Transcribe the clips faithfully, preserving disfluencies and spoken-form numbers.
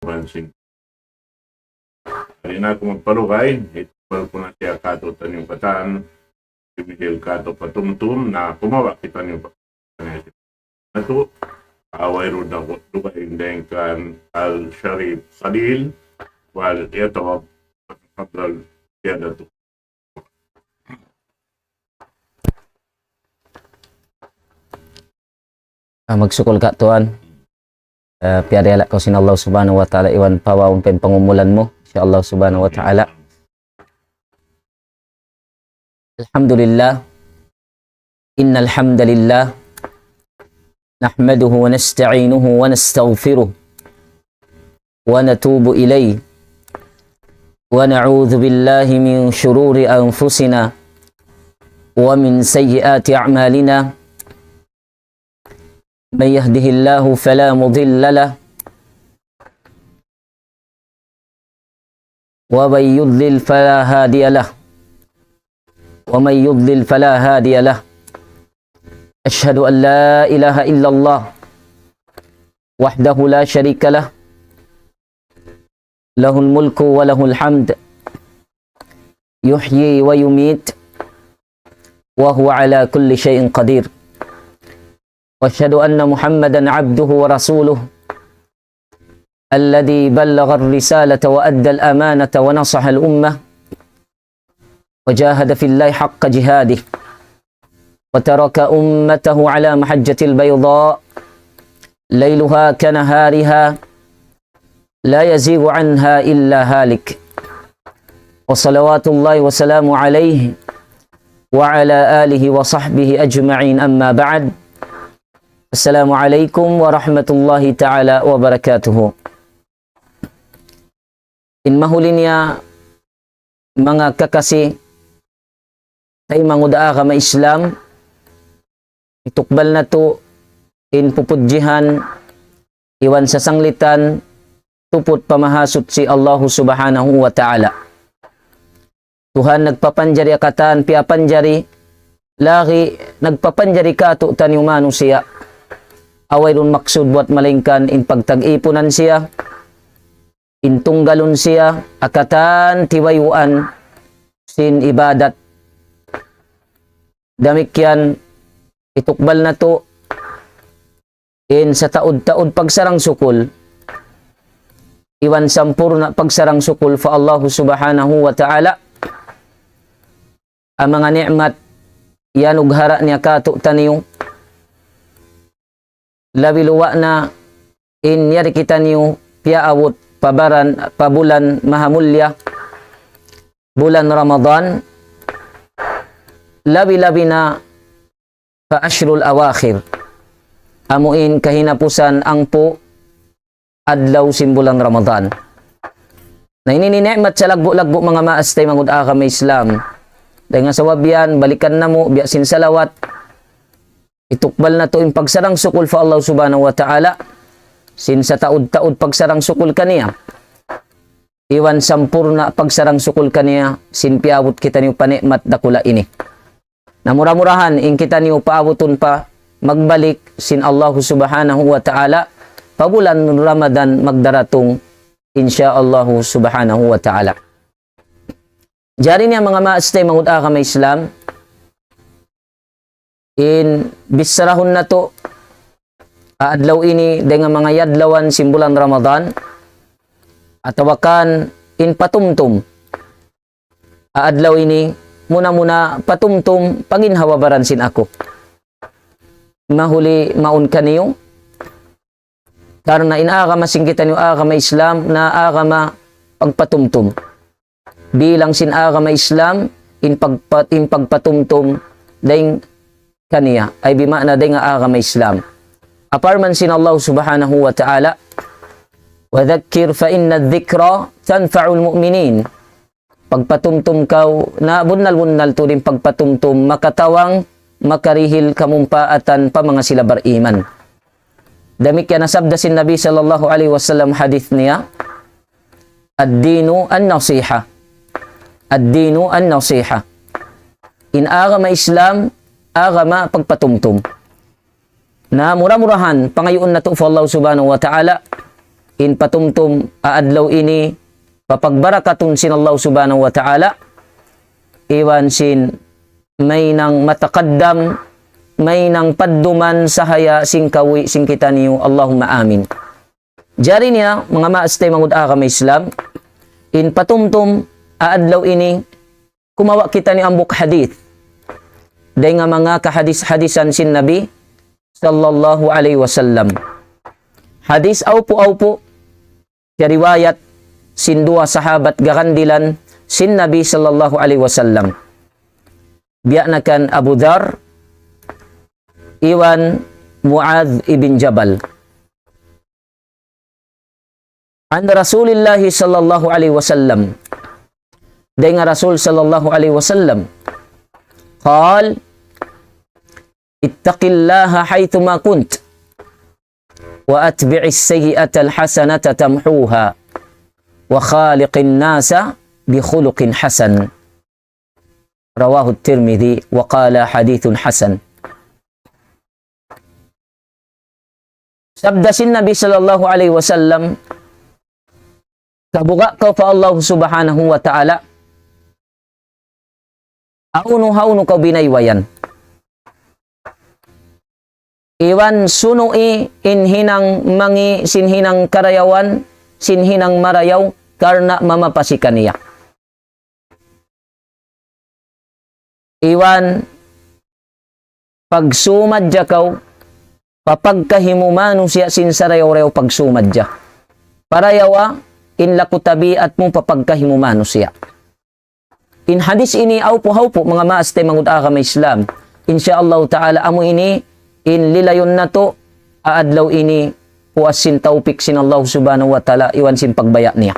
kuwan sin. Di' na aku magpalugay, itubbal ku na siya kātu'niyu katan, dumihil kātu' patumtum, na kumawa' kitaniyu pa. Natu', away ru da ko, dugaing dayn kan Al-Sharif Khalil, wal yatawab, fadal, siyadatu. Ah, magsukul ka, tuwan. Ah, piyariyala' kaw sin Allah Subhanahu wa Ta'ala iban pawaun pa in pangumulan mu, insya Allah Subhanahu wa Ta'ala. الحمد لله. إن الحمد لله نحمده ونستعينه ونستغفره ونتوب إليه ونعوذ بالله من شرور أنفسنا ومن سيئات أعمالنا. من يهده الله فلا مضل له ومن يضلل فلا هادي له ومن يضلل فلا هادي له. أشهد أن لا إله إلا الله وحده لا شريك له، له الملك وله الحمد، يحيي ويميت، وهو على كل شيء قدير. وأشهد أن محمدا عبده ورسوله الذي بلغ الرسالة وأدى الأمانة ونصح الأمة وجاهد في الله حق جهاده وترك أمته على محجة البيضاء ليلها كنهارها لا يزيغ عنها إلا هالك. وصلوات الله وسلامه عليه وعلى آله وصحبه أجمعين، أما بعد. السلام عليكم ورحمة الله تعالى وبركاته. In mahuli niya manga kakasi taymanghud ha agama Islam, itukbal natu' in pupudjihan iban sasanglitan tuput pa Mahasuchi Allahu Subhanahu wa Ta'ala. Tuhan nagpapanjari ha katan piyapanjari, lagi' nagpapanjari kātu'niyu manusiya'. Way duun maksud buwat malaingkan in pagtag-ipunan siya, in tunggalun siya, ha katan tiwayuan sin ibadat. Damikkiyan itukbal natu' in sataud-taud pagsarang-sukul iban sampurna' pagsarang-sukul pa Allahu Subhanahu wa Ta'ala, ha manga ni'mat iyanughara' niya kātu'niyu, labi luwa' na in yari kitaniyu piyaabut pa baran, pa bulan mahamulliya, bulan Ramadan, labi-labi na pa ashrul awakhir, amu in kahinapusan hangpu' adlaw sin bulan Ramadan. Na ini in ni'mat salaggu'-laggu' manga maas taymanghud ha agama Islam. Dayn ha sabab yan, balikan namu', biya' sin salawat, itukbal natu' in pagsarang-sukul pa Allah Subhanahu wa Ta'ala, sin sataud-taud pagsarang-sukul kaniya. Iban sampurna' pagsarang-sukul kaniya, sin piyaabut kitaniyu pa ni'mat dakula' ini. Na mura-murahan in kitaniyu paabutun pa magbalik sin Allahu Subhanahu wa Ta'ala pa bulan Ramadan magdaratung, insya Allahu Subhanahu wa Ta'ala. Jari niya manga maas taymanghud ha agama Islam, in bichara natu' ha adlaw ini dayn ha manga adlawan sin bulan Ramadan, atawa kan in patumtum. Ha adlaw ini, muna-muna patumtum pa ginhawa-baran sin aku. Mahuli mawn kaniyu, karna' in agama sin kitaniyu agama Islam na agama pagpatumtum. Bilang sin agama Islam, in pagpa-, in pagpatumtum dayn kaniya, ay bima'na dayn ha agama Islam. Ha parman sin Allah Subhanahu wa Ta'ala, وذكر فإن الذكرى تنفع المؤمنين. Pagpatumtum kaw, na bunnal-bunnal tuud in pagpatumtum, makatawang, makarihil kamumpaatan pa manga sila bariman. Damikkiyan in sabda sin Nabi sallallahu alayhi wasallam hadith niya, الدين النصيحة. الدين النصيحة. In agama Islam, agama pagpatumtum. Na mura-murahan, pangayuun natu' pa Allah Subhanahu wa Ta'ala, in patumtum ha adlaw ini, papagbarakatun sin Allah Subhanahu wa Ta'ala, iban sin mahinang mataqaddam, mahinang padduman sahaya sin kawi sin kitaniyu. Allahumma amin. Jari niya, manga maas taymanghud ha agama Islam, in patumtum ha adlaw ini, kumawa' kitaniyu hambuuk hadith dayn ha manga kahadis-hadisan sin Nabi sallallahu alayhi wasallam. Hadith awpu-awpu, riwayat sin duwa sahabat garandilan sin Nabi sallallahu alayhi wasallam. Biya' na kan Abu Dhar iban Muadh ibn Jabal. عن رسول الله صلى الله عليه وسلم. Dayn ha Rasul sallallahu alayhi wasallam. قال: اتق الله حيثما كنت، وأتبع السيئة الحسنة تمحها، وخالق الناس بخلق حسن. رواه الترمذي وقال حديث حسن. Sabda sin Nabi sallallahu alayhi wasallam, kabuga' kaw pa Allah Subhanahu wa Ta'ala, hawnu-hawnu kaw binaywayan. Iban sunu'i in hinang mangi' sin hinang karayawan, sin hinang marayaw, karna' mamapasi kaniya. Iban pagsumadja kaw, pa pagkahi mu manusiya' sin sarayaw-rayaw pagsumadja. Parayawa in laku tabiat mu pa pagkahi mu manusiya'. In hadith ini awpu-awpu, manga maas taymanghud ha agama Islam. Insya Allah Ta'ala amu ini in lilayun natu' ha adlaw ini puas sin tawpik sin Allah Subhanahu wa Ta'ala iban sin pagbaya' niya.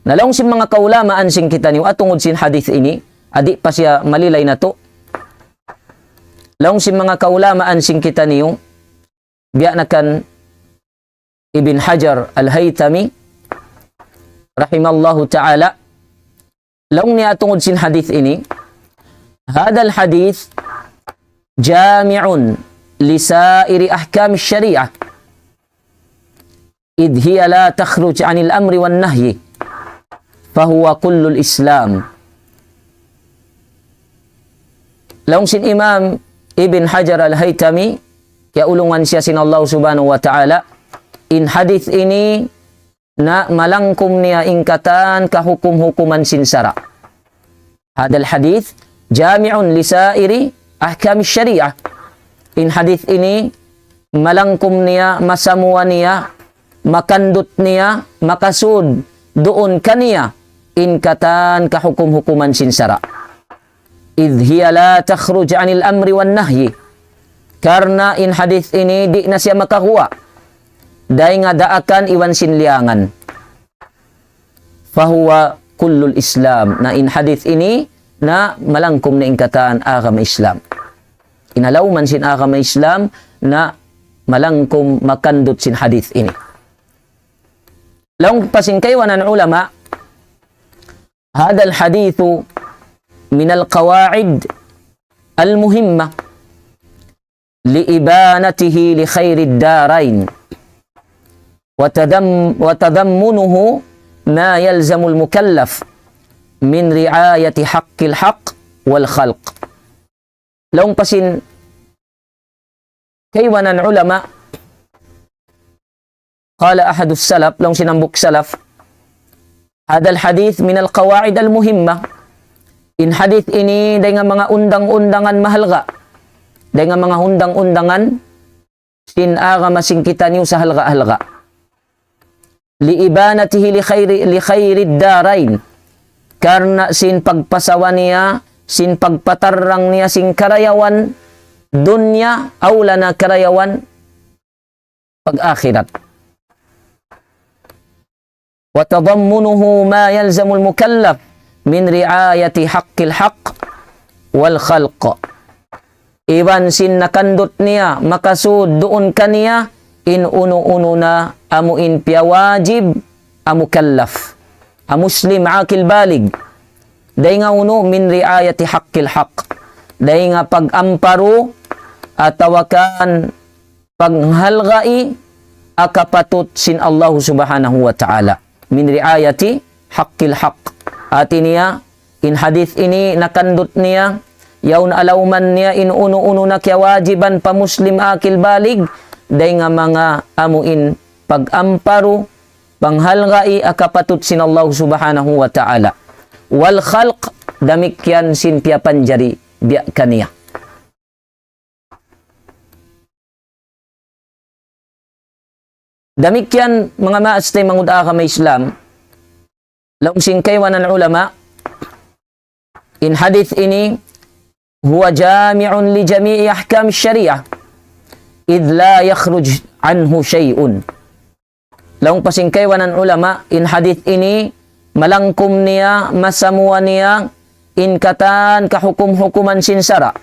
Na laung sin manga kaulamaan sin kitaniyu ha tungud sin hadith ini, di' pa siya malilay natu'. Laung sin manga kaulamaan sin kitaniyu, biya' na kan Ibn Hajar Al-Haytami, rahimahullahu ta'ala, laung niya ha tungud sin hadith ini, هذا الحديث جامع لسائر أحكام الشريعة، إذ هي لا تخرج عن الأمر والنهي، فهو كل الإسلام. Laung sin Imam Ibn Hajar Al-Haytami, kiyaulungan siya sin Allah Subhanahu wa Ta'ala, in hadith ini na malangkum niya in katan kahukum-hukuman sin sara'. هذا الحديث جامع لسائر أحكام الشريعة. In hadith ini malangkum niya, masamuwa niya, makandut niya, makasud duun kaniya in katan kahukum-hukuman sin sara'. إذ هي لا تخرج عن الأمر والنهي. Karna' in hadith ini di' na siya makaguwa' dayn ha daakan iban sin liyangan. فهو كل الإسلام. Na in hadith ini na malangkum na in katan agama Islam. In halawman sin agama Islam na malangkum, makandut sin hadith ini. Laung pa sin kaibanan ulama, هذا الحديث من القواعد المهمة لإبانته لخير الدارين، وتضم-، وتضمنه ما يلزم المكلف من رعاية حق الحق والخلق. Laung pa sin kaibanan ulama, قال أحد السلف, laung sin hambuuk salaf, هذا الحديث من القواعد المهمة. In hadith ini dayn ha manga undang-undangan mahalga'. Dayn ha manga undang-undangan sin agama sin kitaniyu sahalga'-halga'. لإبانته لخير، لخير الدارين. Karna' sin pagpasawa niya, sin pagpatarrang niya, sin karayawan dunya, awla na karayawan pag-akhirat. وتضمنه ما يلزم المكلف من رعاية حق الحق والخلق. Iban sin nakandut niya, makasud duun kaniya, in unu-unu na amu in piyawajib ha mukallaf, ha muslim aqil balig. Dayn ha unu, من رعاية حق الحق. Dayn ha pag-amparu atawa kan paghalgai ha kapatut sin Allahu Subhanahu wa Ta'ala. Min ri'ayati haqqil haqq. Hati niya, in hadith ini nakandut niya, yaun alawman niya in unu-unu na kiyawajiban pa Muslim akil balig, dayn ha manga amu in pag-amparu, panghalgai ha kapatut sin Allahu Subhanahu wa Ta'ala. Wal khalq, damikkiyan sin piyapanjari biya' kaniya. Damikkiyan manga maas taymanghud ha agama Islam, laung sin kaibanan ulama, in hadith ini, هو جامع لجميع أحكام الشريعة، إذ لا يخرج عنه شيء. Laung pa sin kaibanan ulama, in hadith ini malangkum niya, masamua niya, in katan kahukum-hukuman sin sara'.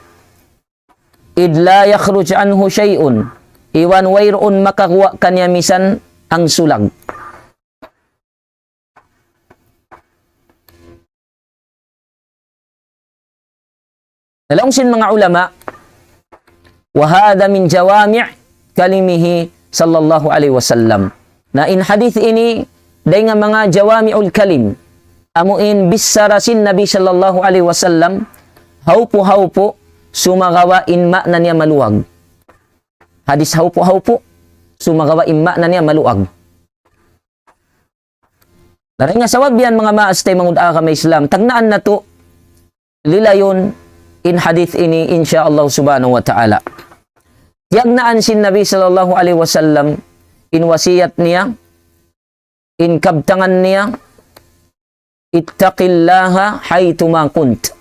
إذ لا يخرج عنه شيء. Iban wayruun makaguwa' kaniya misan hangsulag. Na laung sin manga ulama, وهذا من جوامع كلمه صلى الله عليه وسلم. Na in hadith ini, dayn ha manga jawami'ul kalim. Amu in bichara sin Nabi sallallahu alayhi wasallam, haupu-haupu, sumagawa' in ma'na niya maluag. Hadith haupu-haupu, sumagawa' in ma'na niya maluag. Na dayn ha sabab yan manga maas taymanghud ha agama Islam, tagnaan natu' lilayun in hadith ini, insya Allah subhanahu wa ta'ala. Tiyagnaan sin Nabi sallallahu alayhi wasallam in wasiyat niya, in kabtangan niya, اتق الله حيثما كنت.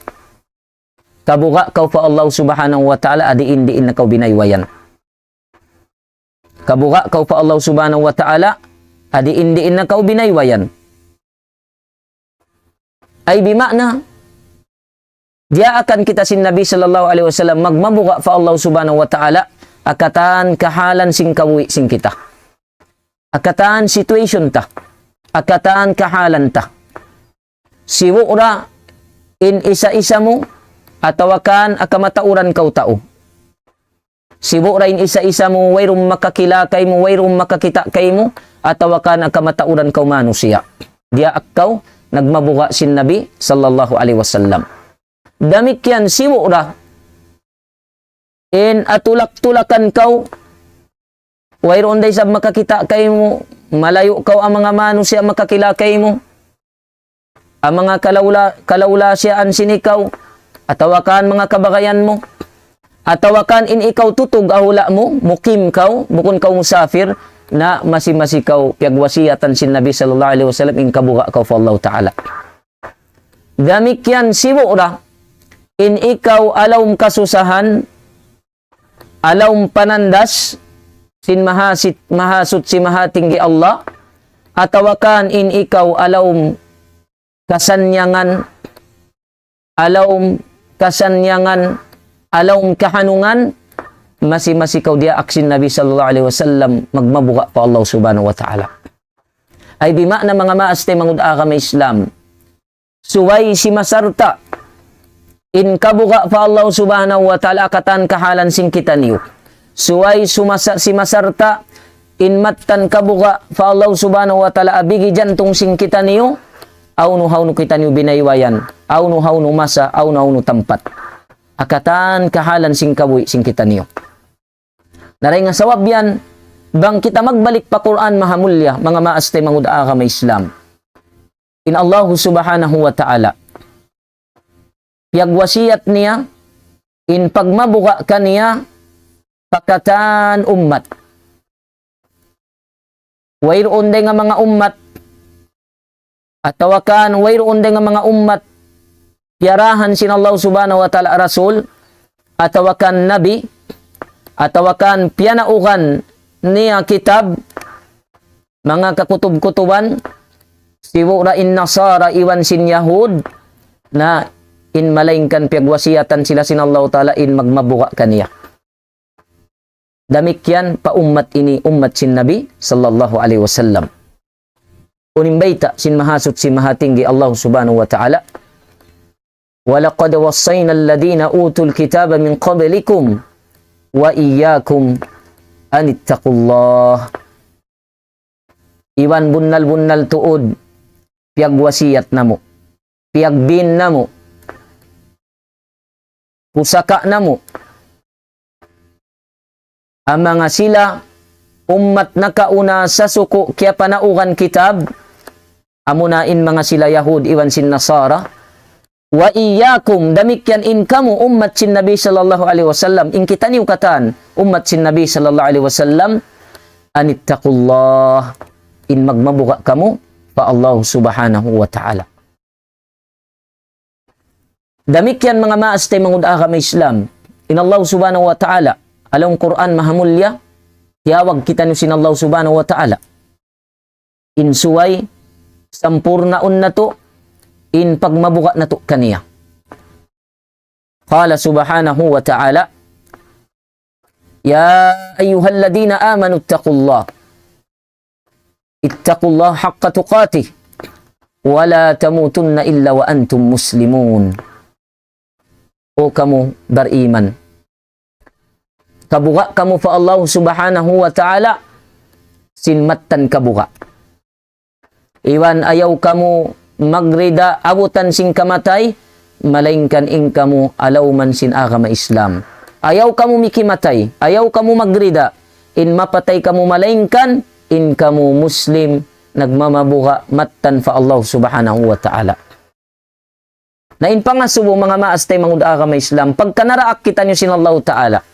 Kabuga' kaw pa Allah subhanahu wa ta'ala, ha diin-diin na kaw binaywayan. Kabuga' kaw pa Allah subhanahu wa ta'ala, ha diin-diin na kaw binaywayan. Ay bima'na, diyaakan kita sin Nabi sallallahu alayhi wasallam magmabuga' pa Allah subhanahu wa ta'ala, ha katan kahalan sin kabuhi' sin kita. Ha katan situation ta. Ha katan kahalan ta. Sibu' ra in isa-isa mu, atawa kan ha kamatauran kaw tau. Sibu' ra in isa-isa mu, wayruun makakila kaymu, wayruun makakita' kaymu, atawa kan ha kamatauran kaw manusiya'. Diyaak kaw nagmabuga' sin Nabi sallallahu alayhi wasallam. Damikkiyan sibu' ra in ha tulak-tulakan kaw, wayruun da isab makakita' kaymu, malayu' kaw ha manga manusiya' makakila kaymu. Ha manga kalaula-, kalaula siyaan sin ikaw, atawa kan manga kabagayan mu, atawa kan in ikaw tutug ha hula' mu, mukim kaw, bukun kaw musafir, na masi-masi kaw piyagwasiyatan sin Nabi sallallahu alayhi wasallam in kabuga' kaw pa Allah ta'ala. Damikkiyan sibu' ra, in ikaw ha lawm kasusahan, ha lawm panandas sin Mahasit-, Mahasuchi Mahatinggi Allah, atawa kan in ikaw ha lawm kasannyangan, ha lawm kasannyangan, ha lawm kahanungan, masi-masi kaw diyaak sin Nabi sallallahu alayhi wasallam magmabuga' pa Allah subhanahu wa ta'ala. Ay bima'na manga maas taymanghud ha agama Islam. Subay simasarta' in kabuga' pa Allah subhanahu wa ta'ala ha katan kahalan sin kitaniyu. Subay sumasa-, simasarta' in mattan kabuga' pa Allah subhanahu wa ta'ala ha bigi jantung sin kitaniyu, hawnu-hawnu kitaniyu binaywayan, hawnu-hawnu masa, hawnu-hawnu tampat. Ha katan kahalan sin kabuhi' sin kitaniyu. Na dayn ha sabab yan, bang kita magbalik pa Qur'an mahamulliya, manga maas taymanghud ha agama Islam. In Allahu subhanahu wa ta'ala, piyagwasiyat niya in pagmabuga' kaniya pa katan ummat. Wayruun dayn ha manga ummat, atawa kan wayruun dayn ha manga ummat, piyarahan sin Allah subhanahu wa ta'ala rasul, atawa kan nabi, atawa kan piyanaugan niya kitab, manga kakutub-kutuban, sibu' ra in Nasara iban sin Yahud, na in malaingkan piyagwasiyatan sila sin Allah ta'ala in magmabuga' kaniya. Damikkiyan pa ummat ini, ummat sin Nabi sallallahu alayhi wasallam. Unu in bayta' sin Mahasuchi Mahatinggi Allah subhanahu wa ta'ala, ولقد وصينا الذين أوتوا الكتاب من قبلكم وإياكم أن اتقوا الله. Iban bunnal-bunnal tuud, piyagwasiyat namu', piyagbin namu', pusaka' namu'. Amuna sila ummat nakauna sasuku' kiyapanaugan kitab, amuna in manga sila Yahud iban sin Nasara. Wa iyyakum, damikkiyan in kamu ummat sin Nabi sallallahu alayhi wasallam, in kitaniyu katan ummat sin Nabi sallallahu alayhi wasallam, anittaqullah, in magmabuga' kamu pa Allah subhanahu wa ta'ala. Damikkiyan manga maas taymanghud agama Islam, in Allah subhanahu wa ta'ala, ha lawm Qur'an mahamulliya, tiyawag kitaniyu sin Allah subhanahu wa ta'ala. In subay sampurnaun natu' in pagmabuga' natu' kaniya. Qala subhanahu wa ta'ala, يا أيها الذين آمنوا اتقوا الله، اتقوا الله حق تقاته، ولا تموتن إلا وأنتم مسلمون. O kamu bariman, kabuga' kamu pa Allah subhanahu wa ta'ala sin mattan kabuga'. Iban ayaw kamu magrida abutan sin kamatay, malaingkan in kamu ha lawm sin agama Islam. Ayaw kamu mikimatay, ayaw kamu magrida in mapatay kamu, malaingkan in kamu Muslim, nagmamabuga' mattan pa Allah subhanahu wa ta'ala. Na in pangasubu manga maas taymanghud agama Islam, pagka naraak kitaniyu sin Allahu ta'ala,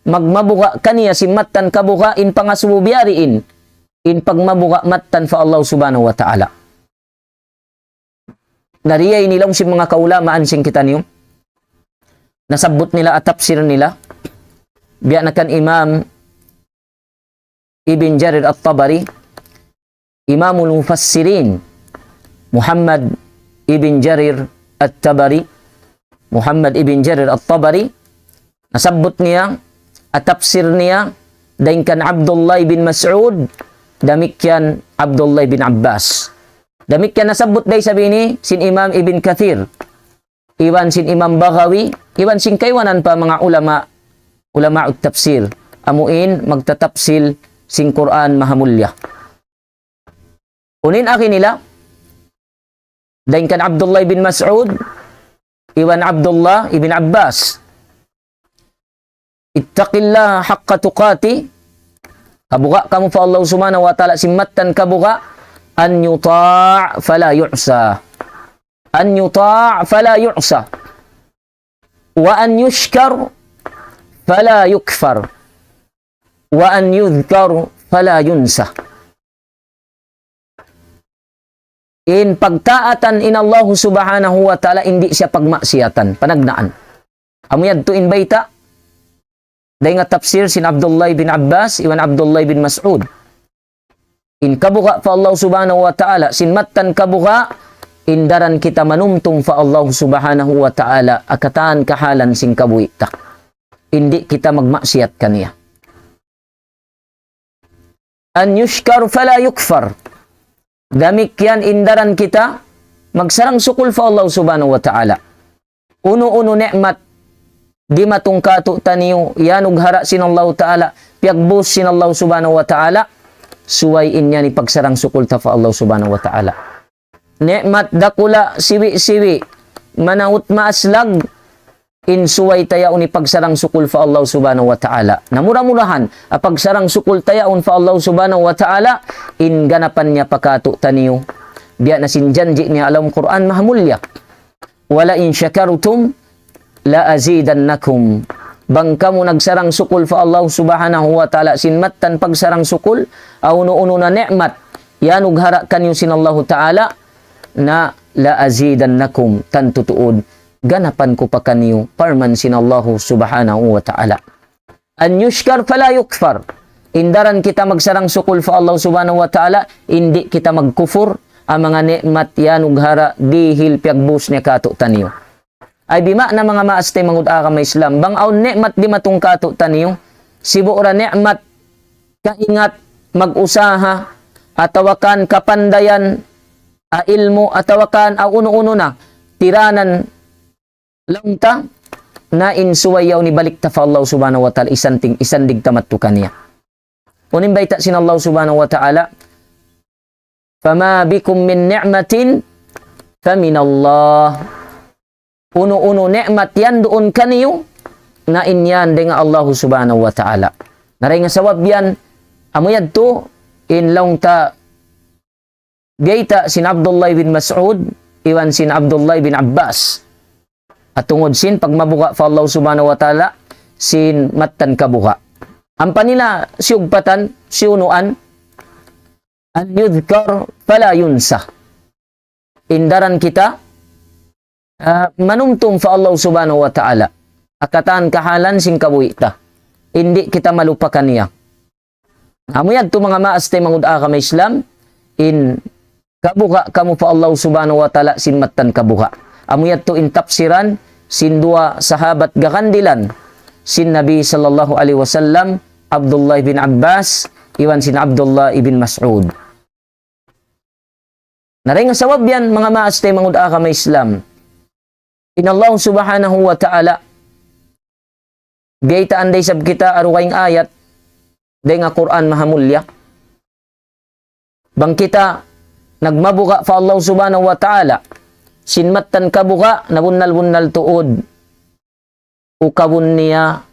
magmabuga' kaniya sin mattan kabuga', in pangasubu biyadiin in pagmabuga' mattan pa Allah subhanahu wa ta'ala. Na diyā ini laung sin manga kaulamaan sin kitaniyu, nasabbut nila ha tafsir nila, biya' na kan Imam Ibn Jarir At-Tabari, Imamul Mufassirin, Muhammad ibn Jarir At-Tabari, Muhammad ibn Jarir At-Tabari, nasabbut niya ha tafsir niya, dayn kan Abdullah bin Mas'ud, damikkiyan Abdullah bin Abbas. Damikkiyan nasabbut da isab ini sin Imam Ibn Kathir, iban sin Imam Baghawi, iban sin kaibanan pa manga ulama, ulama tafsir, amuin magtatapsil sin Qur'an mahamulliya. Unu in agi nila, dayn kan Abdullah bin Mas'ud, iban Abdullah ibn Abbas, اتقوا الله حق تقاته, kabuga' kamu pa Allah subhanahu wa ta'ala sin mattan kabuga', أن يطاع فلا يعصى، أن يطاع فلا يعصى، وأن يشكر فلا يكفر، وأن يذكر فلا ينسى. In pagtaatan in Allah subhanahu wa ta'ala, di' siya pagmaksiyatan, panagnaan. Amu yadtu in bayta', dayn ha tafsir sin Abdullah bin Abbas, iban Abdullah bin Mas'ud. In kabuga' pa Allah subhanahu wa ta'ala, sin mattan kabuga', in daran kita manumtum pa Allah subhanahu wa ta'ala, ha katan kahalan sin kabuhi' ta. Di' kita magmaksiyat kaniya. أن يشكر فلا يكفر. Damikkiyan in daran kita magsarang-sukul pa Allah subhanahu wa ta'ala. Unu-unu ni'mat dimatung kātu'niyu, iyanughara' sin Allah ta'ala, piyagbus sin Allah subhanahu wa ta'ala, subay in yan hipagsarang-sukul ta pa Allah subhanahu wa ta'ala. Ni'mat dakula', siwi'-siwi', manaut maaslag, in subay ta yaun hipagsarang-sukul pa Allah subhanahu wa ta'ala. Na mura-murahan, ha pagsarang-sukul ta yaun pa Allah subhanahu wa ta'ala, in ganapan niya pa kātu'niyu. Biya' na sin janji' niya ha lawm Qur'an mahamulliya. ولئن شكرتم لأزيدنكم. Bang kamu nagsarang-sukul pa Allah subhanahu wa ta'ala sin mattan pagsarang-sukul, ha unu-unu na ni'mat iyanughara' kaniyu sin Allah ta'ala, na لأزيدنكم, tantu tuud ganapan ku pa kaniyu, parman sin Allah subhanahu wa ta'ala. أن يشكر فلا يكفر. In daran kita magsarang-sukul pa Allah subhanahu wa ta'ala, di' kita magkupur ha manga ni'mat iyanughara' dihil piyagbus niya kātu'niyu. Ay bima'na manga maas taymanghud agama Islam, bang awn ni'mat dimatung kātu'niyu, sibu' ra ni'mat, kaingat, mag-usaha, atawa kan kapandayan, ha ilmu', atawa kan ha unu-unu na, tiranan laung ta, na in subay yaun hibalik ta pa Allah subhanahu wa ta'ala, isanting, isandig ta madtu kaniya. Unu in bayta' sin Allah subhanahu wa ta'ala, فما بكم من نعمة فمن الله. Unu-unu ni'mat yan duun kaniyu, na in yan dayn ha Allah Subhanahu wa Ta'ala. Na dayn ha sabab yan, amu yadtu in laung ta bayta' sin Abdullah bin Mas'ud, iban sin Abdullah bin Abbas. Tungud sin pagmabuga' pa Allah Subhanahu wa Ta'ala sin mattan kabuga'. Ampa nila siyugpatan, siyunuan, أن يذكر فلا ينسى. In daran kita, ah, manumtum pa Allah Subhanahu wa Ta'ala. Ha katan kahalan sin kabuhi' ta. Di' kita malupakan niya. Amu yadtu manga maas taymanghud agama Islam, in kabuga' kamu pa Allah Subhanahu wa Ta'ala sin mattan kabuga'. Amu yadtu in tapsiran sin duwa sahabat gagandilan sin Nabi sallallahu alayhi wasallam, Abdullah bin Abbas, iban sin Abdullah ibn Mas'ud. Na dayn ha sabab yan, manga maas taymanghud agama Islam, in Allah Subhanahu wa Ta'ala, baytaan da isab kita ha dugaing ayat dayn ha Qur'an Mahamulliya. Bang kita nagmabuga' pa Allah Subhanahu wa Ta'ala sin mattan kabuga', na bunnal-bunnal tuud ukabun niya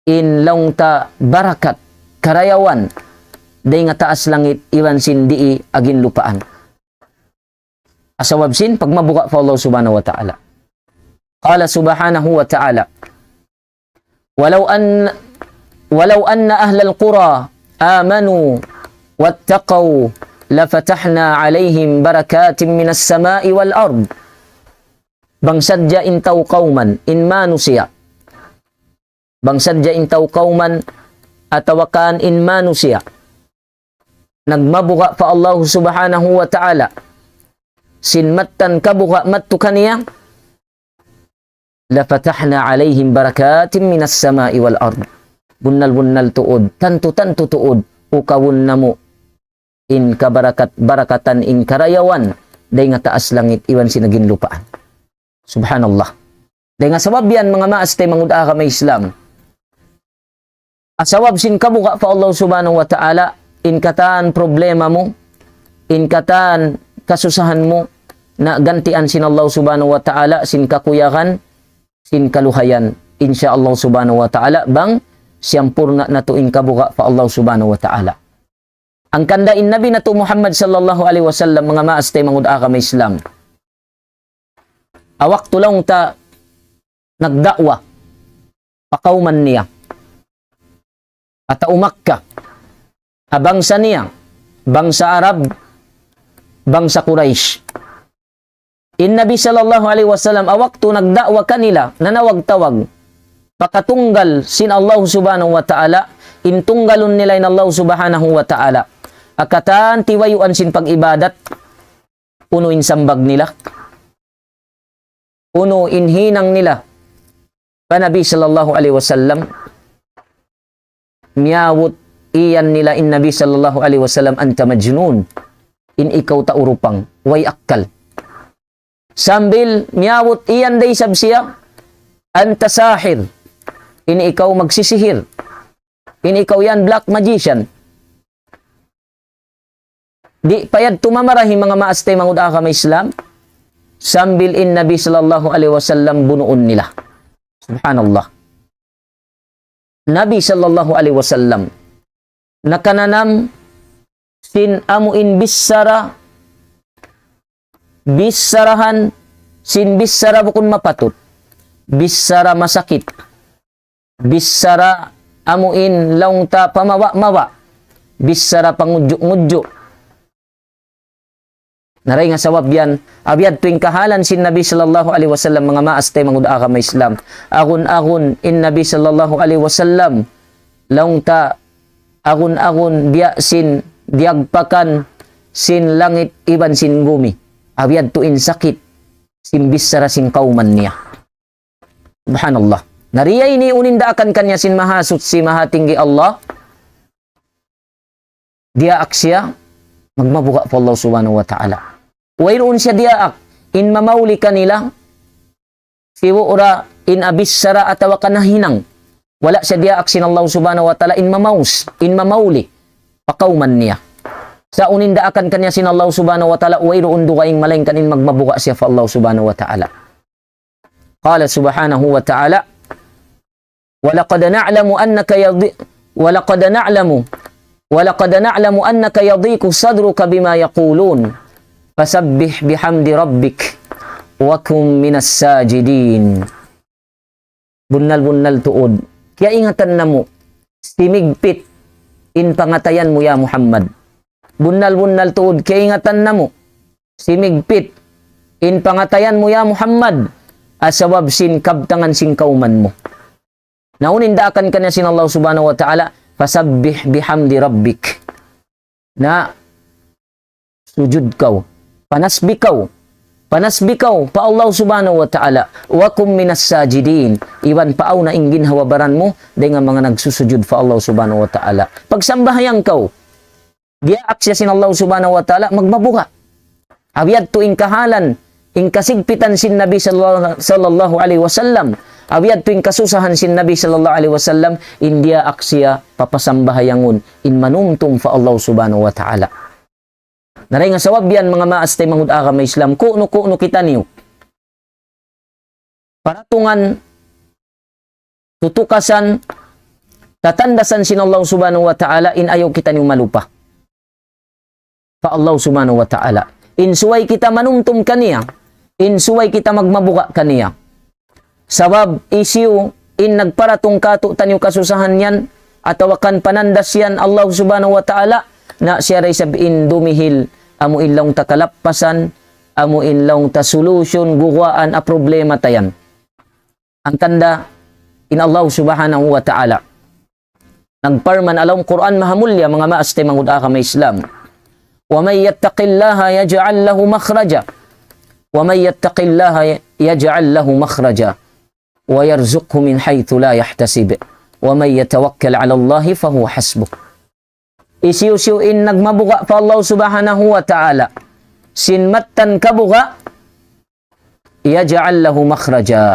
in laung ta barakat, karayawan, dayn ha taas langit iban sin dii ha ginlupaan. Ha sabab sin pagmabuga' pa Allah Subhanahu wa Ta'ala. قال سبحانه وتعالى: ولو أن، ولو أن أهل القرى آمنوا واتقوا لفتحنا عليهم بركات من السماء والأرض. Bang sadja in tau kawman, in manusiya'. Bang sadja in tau kawman, atawa kan in manusiya'. Nagmabuga' pa Allah Subhanahu wa Ta'ala sin mattan kabuga' madtu kaniya, لفتحنا عليهم بركات من السماء والأرض. Bunnal-bunnal tuud, tantu-tantu tuud, ukabun namu' in kabarakat-, barakatan in karayawan, dayn ha taas langit iban sin ginlupaan. Subhanallah. Dayn ha sabab yan, manga maas taymanghud agama Islam, ha sabab sin kabuga' pa Allah Subhanahu wa Ta'ala, in katan problema mu, in katan kasusahan mu, na gantian sin Allah Subhanahu wa Ta'ala, sin kakuyagan, sin kaluhayan. Insya Allah Subhanahu wa Ta'ala, bang siyampurna' natu' in kabuga' pa Allah Subhanahu wa Ta'ala. Hangkan da in Nabi natu' Muhammad sallallahu alayhi wasallam, manga maas taymanghud agama Islam, ha waktu laung ta nagda'wa pa kawman niya, ha tau Makkah, ha bangsa niya, bangsa Arab, bangsa Quraysh. In Nabi sallallahu alayhi wasallam, ha waktu nagda'wa kanila, nanawag-tawag pa katunggal sin Allah Subhanahu wa Ta'ala, in tunggalun nila in Allah Subhanahu wa Ta'ala ha katan tiwayuan sin pag-ibadat, unu in sambag nila, unu in hinang nila pa Nabi sallallahu alayhi wasallam, miyawut iyan nila in Nabi sallallahu alayhi wasallam, أنت مجنون. In ikaw tau rupang, way akkal. Sambil miyawut iyan da isab siya, أنت ساحر. In ikaw magsisihir. In ikaw yan black magician. Di' pa yadtu mamarahi, manga maas taymanghud agama Islam, sambil in Nabi sallallahu alayhi wasallam bunuun nila. Subhanallah. Nabi sallallahu alayhi wasallam nakananam sin amu in bichara, bicharahan sin bichara bukun mapatut, bichara masakit, bichara amu in laung ta pamawa'-mawa', bichara pangudju'-ngudju'. Na dayn ha sabab yan, ha biya' tuud in kahalan sin Nabi sallallahu alayhi wasallam, manga maas taymanghud agama Islam. Agun-agun in Nabi sallallahu alayhi wasallam, laung ta agun-agun biya' sin diyagpakan sin langit iban sin bumi. Ha biya' tuud in sakit sin bichara sin kawman niya. Subhanallah. Na di' ini unu in daakan kaniya sin Mahasuchi Mahatinggi Allah. Diyaak siya magmabuga' pa Allah Subhanahu wa Ta'ala. Wayruun siya diyaak in mamauli kanila, sibu' ra in ha bichara atawa kan ha hinang. Wala' siya diyaak sin Allah Subhanahu wa Ta'ala in mamaus, in mamauli pa kawman niya. Sa' unu in daakan kaniya sin Allah Subhanahu wa Ta'ala, wayruun dugaing malaingkan in magmabuga' siya pa Allah Subhanahu wa Ta'ala. قال سبحانه وتعالى: ولقد نعلم أنك يضي-، ولقد نعلم، ولقد نعلم أنك يضيق صدرك بما يقولون، فسبح بحمد ربك وكن من الساجدين. Bunnal-bunnal tuud, kiyaingatan namu', simigpit in pangatayan mu, ya Muhammad. Bunnal-bunnal tuud, kiyaingatan namu', simigpit in pangatayan mu, ya Muhammad, sabab sin kabtangan sin kawman mu. Na unu in daakan kaniya sin Allah Subhanahu wa Ta'ala, فسبح بحمد ربك. Na sujud kaw, panasbih kaw, panasbih kaw pa Allah Subhanahu wa Ta'ala, وكن من الساجدين, iban paawn na in ginhawa-baran mu dayn ha manga nagsusujud pa Allah Subhanahu wa Ta'ala. Pagsambahayang kaw, diyaak siya sin Allah Subhanahu wa Ta'ala magmabuga'. Awn yadtu in kahalan, in kasigpitan sin Nabi sallallahu, sallallahu alayhi wasallam. Awn yadtu in kasusahan sin Nabi sallallahu alayhi wasallam, in diyaak siya papasambahayangun, in manumtum pa Allah Subhanahu wa Ta'ala. Na dayn ha sabab yan, manga maas taymanghud agama Islam, ku'nu-ku'nu kitaniyu, paratungan, tutukasan, tatandasan sin Allah Subhanahu wa Ta'ala, in ayaw kitaniyu malupa pa Allah Subhanahu wa Ta'ala. In subay kita manumtum kaniya, in subay kita magmabuga' kaniya. Sabab hisiyu in nagparatung kātu'niyu kasusahan yan, atawa kan panandas yan, Allah Subhanahu wa Ta'ala, na siya da isab in dumihil, amu in laung ta kalappasan, amu in laung ta solution, guwaan ha problema ta yan. Hangkan da in Allah Subhanahu wa Ta'ala nagparman ha lawm Qur'an Mahamulliya, manga maas taymanghud agama Islam: ومن يتق الله يجعل له مخرجا، ومن يتق الله يجعل له مخرجا، ويرزقه من حيث لا يحتسب، ومن يتوكل على الله فهو حسبه. Hisiyu-siyu in nagmabuga' pa Allah Subhanahu wa Ta'ala sin mattan kabuga', يجعل له مخرجا.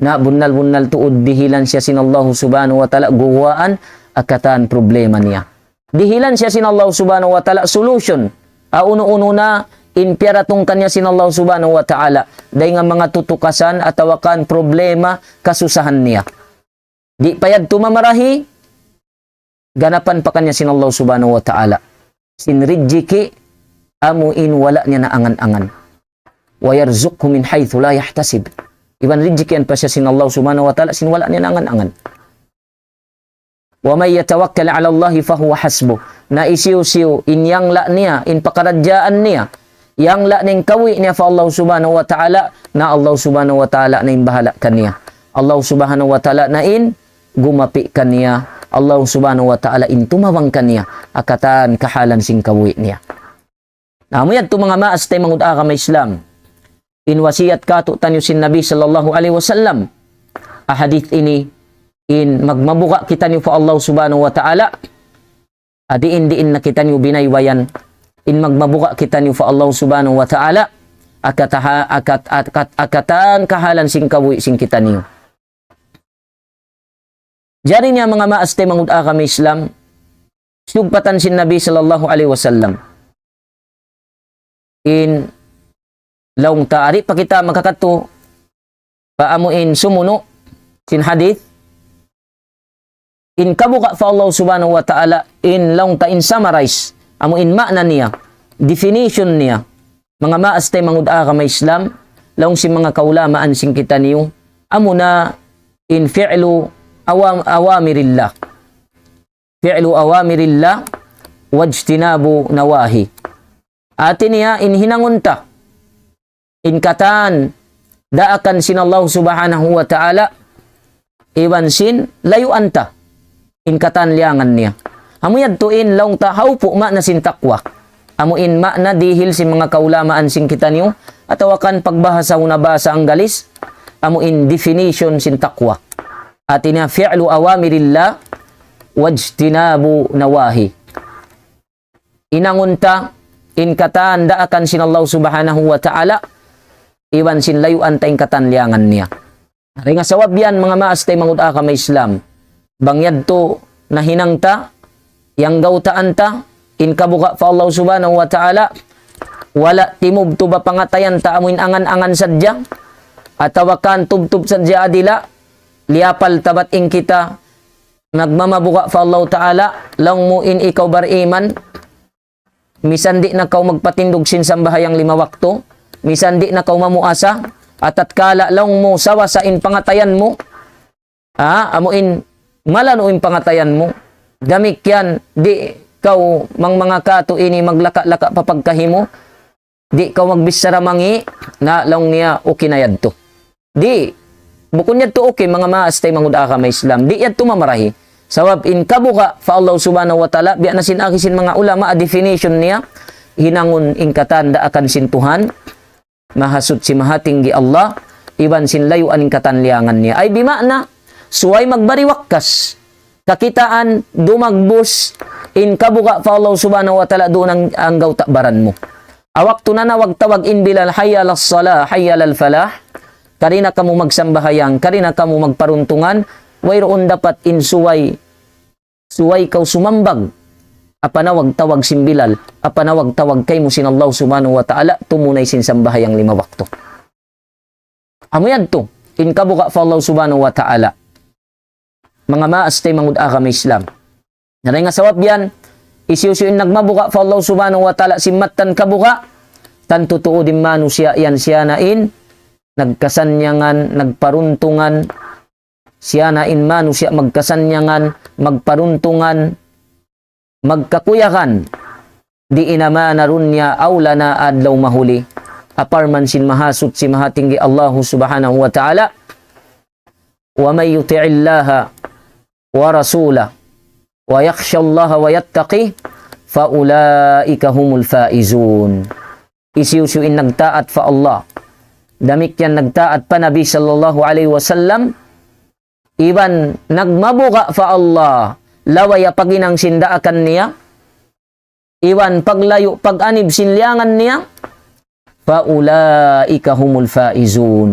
Na bunnal-bunnal tuud dihilan siya sin Allah Subhanahu wa Ta'ala guwaan ha katan problema niya. Dihilan siya sin Allah Subhanahu wa Ta'ala solution. Ha unu-unu na in piyaratung kaniya sin Allah Subhanahu wa Ta'ala dayn ha manga tutukasan atawa kan problema, kasusahan niya. Di' pa yadtu mamarahi, ganapan pa kaniya sin Allah Subhanahu wa Ta'ala sin rijiki' amu in wala' niya naangan-angan. ويرزقه من حيث لا يحتسب. Iban rijiki' yan pa siya sin Allah Subhanahu wa Ta'ala sin wala' niya naangan-angan. ومن يتوكل على الله فهو حسبه. Na hisiyu-siyu in yangla' niya, in pakaradjaan niya, yangla' niya in kawi' niya pa Allah Subhanahu wa Ta'ala, na Allah Subhanahu wa Ta'ala na in bahala' kaniya. Allah Subhanahu wa Ta'ala na in gumapi' kaniya. Allah Subhanahu wa Ta'ala in tumabang kaniya ha katan kahalan sin kawi' niya. Na amu yadtu, manga maas taymanghud agama Islam, in wasiyat kātu'niyu sin Nabi sallallahu alayhi wasallam. Ha hadith ini, in magmabuga' kitaniyu pa Allah Subhanahu wa Ta'ala, ha diin-diin na kitaniyu binaybayan, in magmabuga' kitaniyu pa Allah Subhanahu wa Ta'ala, ha kataha-, ha kat-, ha kat-, ha katan kahalan sin kabuhi' sin kitaniyu. Jari niya, manga maas taymanghud agama Islam, siyugpatan sin Nabi sallallahu alayhi wasallam. In laung ta, di' pa kita makakadtu pa amu in sumunu' sin hadith, in kabuga' pa Allah Subhanahu wa Ta'ala, in laung ta in summarize, amu in maana niya, definition niya, manga maas taymanghud agama Islam, laung sin manga kaulamaan sin kitaniyu, amu na in فعل أوام-، أوامر الله. فعل أوامر الله واجتناب نواهيه. Hati niya in hinangun ta in katan daakan sin Allah Subhanahu wa Ta'ala, iban sin layuan ta in katan liyangan niya. Amu yadtu in laung ta hawpu' maana sin taqwa. Amu in maana dihil sin manga kaulamaan sin kitaniyu, atawa kan pagbahasa unu, bahasa Anggalis, amu in definition sin taqwa. Hati niya فعل أوامر الله واجتناب نواهيه. Hinangun ta in katan daakan sin Allah Subhanahu wa Ta'ala, iban sin layuan ta in katan liyangan niya. Dayn ha sabab yan, manga maas taymanghud agama Islam, bang yadtu nahinang ta, yanggawtaan ta, In kabuga' pa Allah Subhanahu wa Ta'ala, wala' timubtub ha pangatayan ta amu in angan-angan sadja, atawa kan tubtub sadja ha dila', liyapal ta bat in kita nagmamabuga' pa Allah Ta'ala, laung mu in ikaw bariman, misan di' na kaw magpatindug sin sambahayang lima waktu, misan di' na kaw mamuasa, atatkala laung mu sawasa in pangatayan mu, ha, amu in malanu' in pangatayan mu, damikkiyan di' kaw mang manga katu' ini maglaka-laka pa pagkahi mu, di' kaw magbichara mangi', na laung niya okay na yadtu. Di', bukun yadtu okay, manga maas taymanghud agama Islam. Di' yadtu mamarahi. Sabab in kabuga' pa Allah Subhanahu wa Ta'ala, biya' na sin agi sin manga ulama, definition niya, hinangun in katan daakan sin Tuhan, Mahasuchi Mahatinggi Allah, iban sin layuan in katanliangan niya. Ay bima'na, subay magbari wakkas. Kakitaan, dumagbus, in kabuga' pa Allah Subhanahu wa Ta'ala duun ang, anggaw ta' baran mu. Ha waktu nanawag-tawag in Bilal, "Hayya alas salah, hayya alal falah." Kari na kamu magsambahayang, kari na kamu magparuntungan, wayruun dapat in subay, subay kaw sumambag. Apanawag-tawag sin Bilal, apanawag-tawag kaymu sin Allah Subhanahu wa Ta'ala, tumunay sin sambahayang lima waktu. Amu yadtu, in kabuga' pa Allah Subhanahu wa Ta'ala. Manga maas taymanghud agama Islam. Na dayn ha sabab yan, hisiyu-siyu in nagmabuga' pa Allah Subhanahu wa Ta'ala sin mattan kabuga', tantu tuud in manusiya' yan siya na in nagkasannyangan, nagparuntungan, siya na in manusiya' magkasannyangan, magparuntungan, magkakuyagan, di' in amana dunya aw lana adlaw mahuli. Parman sin Mahasuchi Mahatinggi Allahu Subhanahu wa Ta'ala, ومن يطع الله ورسوله ويخش الله ويتقه فأولئك هم الفائزون. Hisiyu-siyu in nagtaat pa Allah, damikkiyan nagtaat pa Nabi sallallahu alayhi wasallam, iban nagmabuga' pa Allah, laway ha paghinang sin daakan niya, iban paglayu', pag-anib sin liyangan niya, فأولئك هم الفائزون.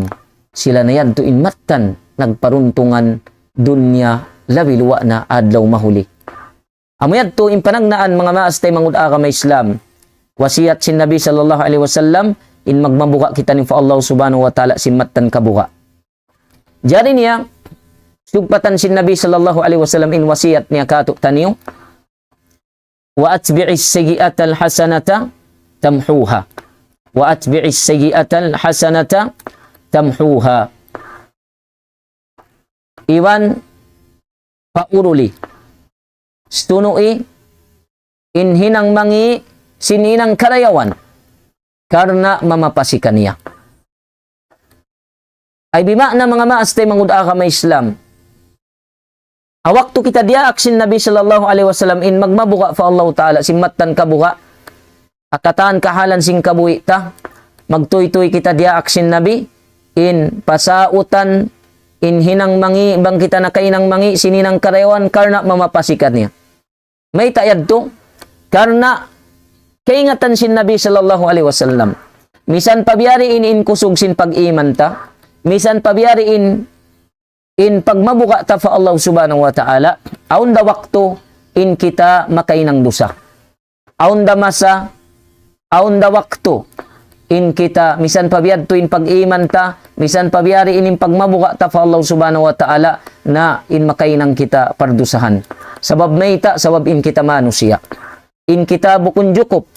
Sila na yadtu in mattan nagparuntungan dunya labi luwa' na adlaw mahuli. Amu yadtu in panagnaan, manga maas taymanghud agama Islam. Wasiyat sin Nabi sallallahu alayhi wasallam, in magmabuga' kitaniyu pa Allah Subhanahu wa Ta'ala sin mattan kabuga'. Jari niya, sugpatan sin Nabi sallallahu alayhi wasallam in wasiyat niya kātu'niyu, وأتبع السيئة الحسنة تمحها. وأتبع السيئة الحسنة تمحها. Iban pauruli. Stunu'i in hinang mangi' sin hinang karayawan. Karna' mamapasi kaniya. Ay bima'na, manga maas taymanghud agama Islam. Ha waktu kita diyaak sin Nabi sallallahu alayhi wasallam in magmabuga' pa Allah Ta'ala sin mattan kabuga', ha katan kahalan sin kabuhi' ta, magtuytuy kita diyaak sin Nabi, in pasautan, in hinang mangi', bang kita nakahinang mangi', sin hinang karayawan, karna' mamapasi kaniya. Mayta' yadtu? Karna' kaingatan sin Nabi sallallahu alayhi wasallam. Misan pa biya' diin in kusug sin pag-iman ta, misan pa biya' diin in pagmabuga' ta pa Allah Subhanahu wa Ta'ala, awn da waktu in kita makahinang dusa. Awn da masa, awn da waktu in kita, misan pa biya' yadtu in pag-iman ta, misan pa biya' diin in pagmabuga' ta pa Allah Subhanahu wa Ta'ala, na in makahinang kita pardusahan. Sabab mayta', sabab in kita manusiya'. In kita bukun jukup.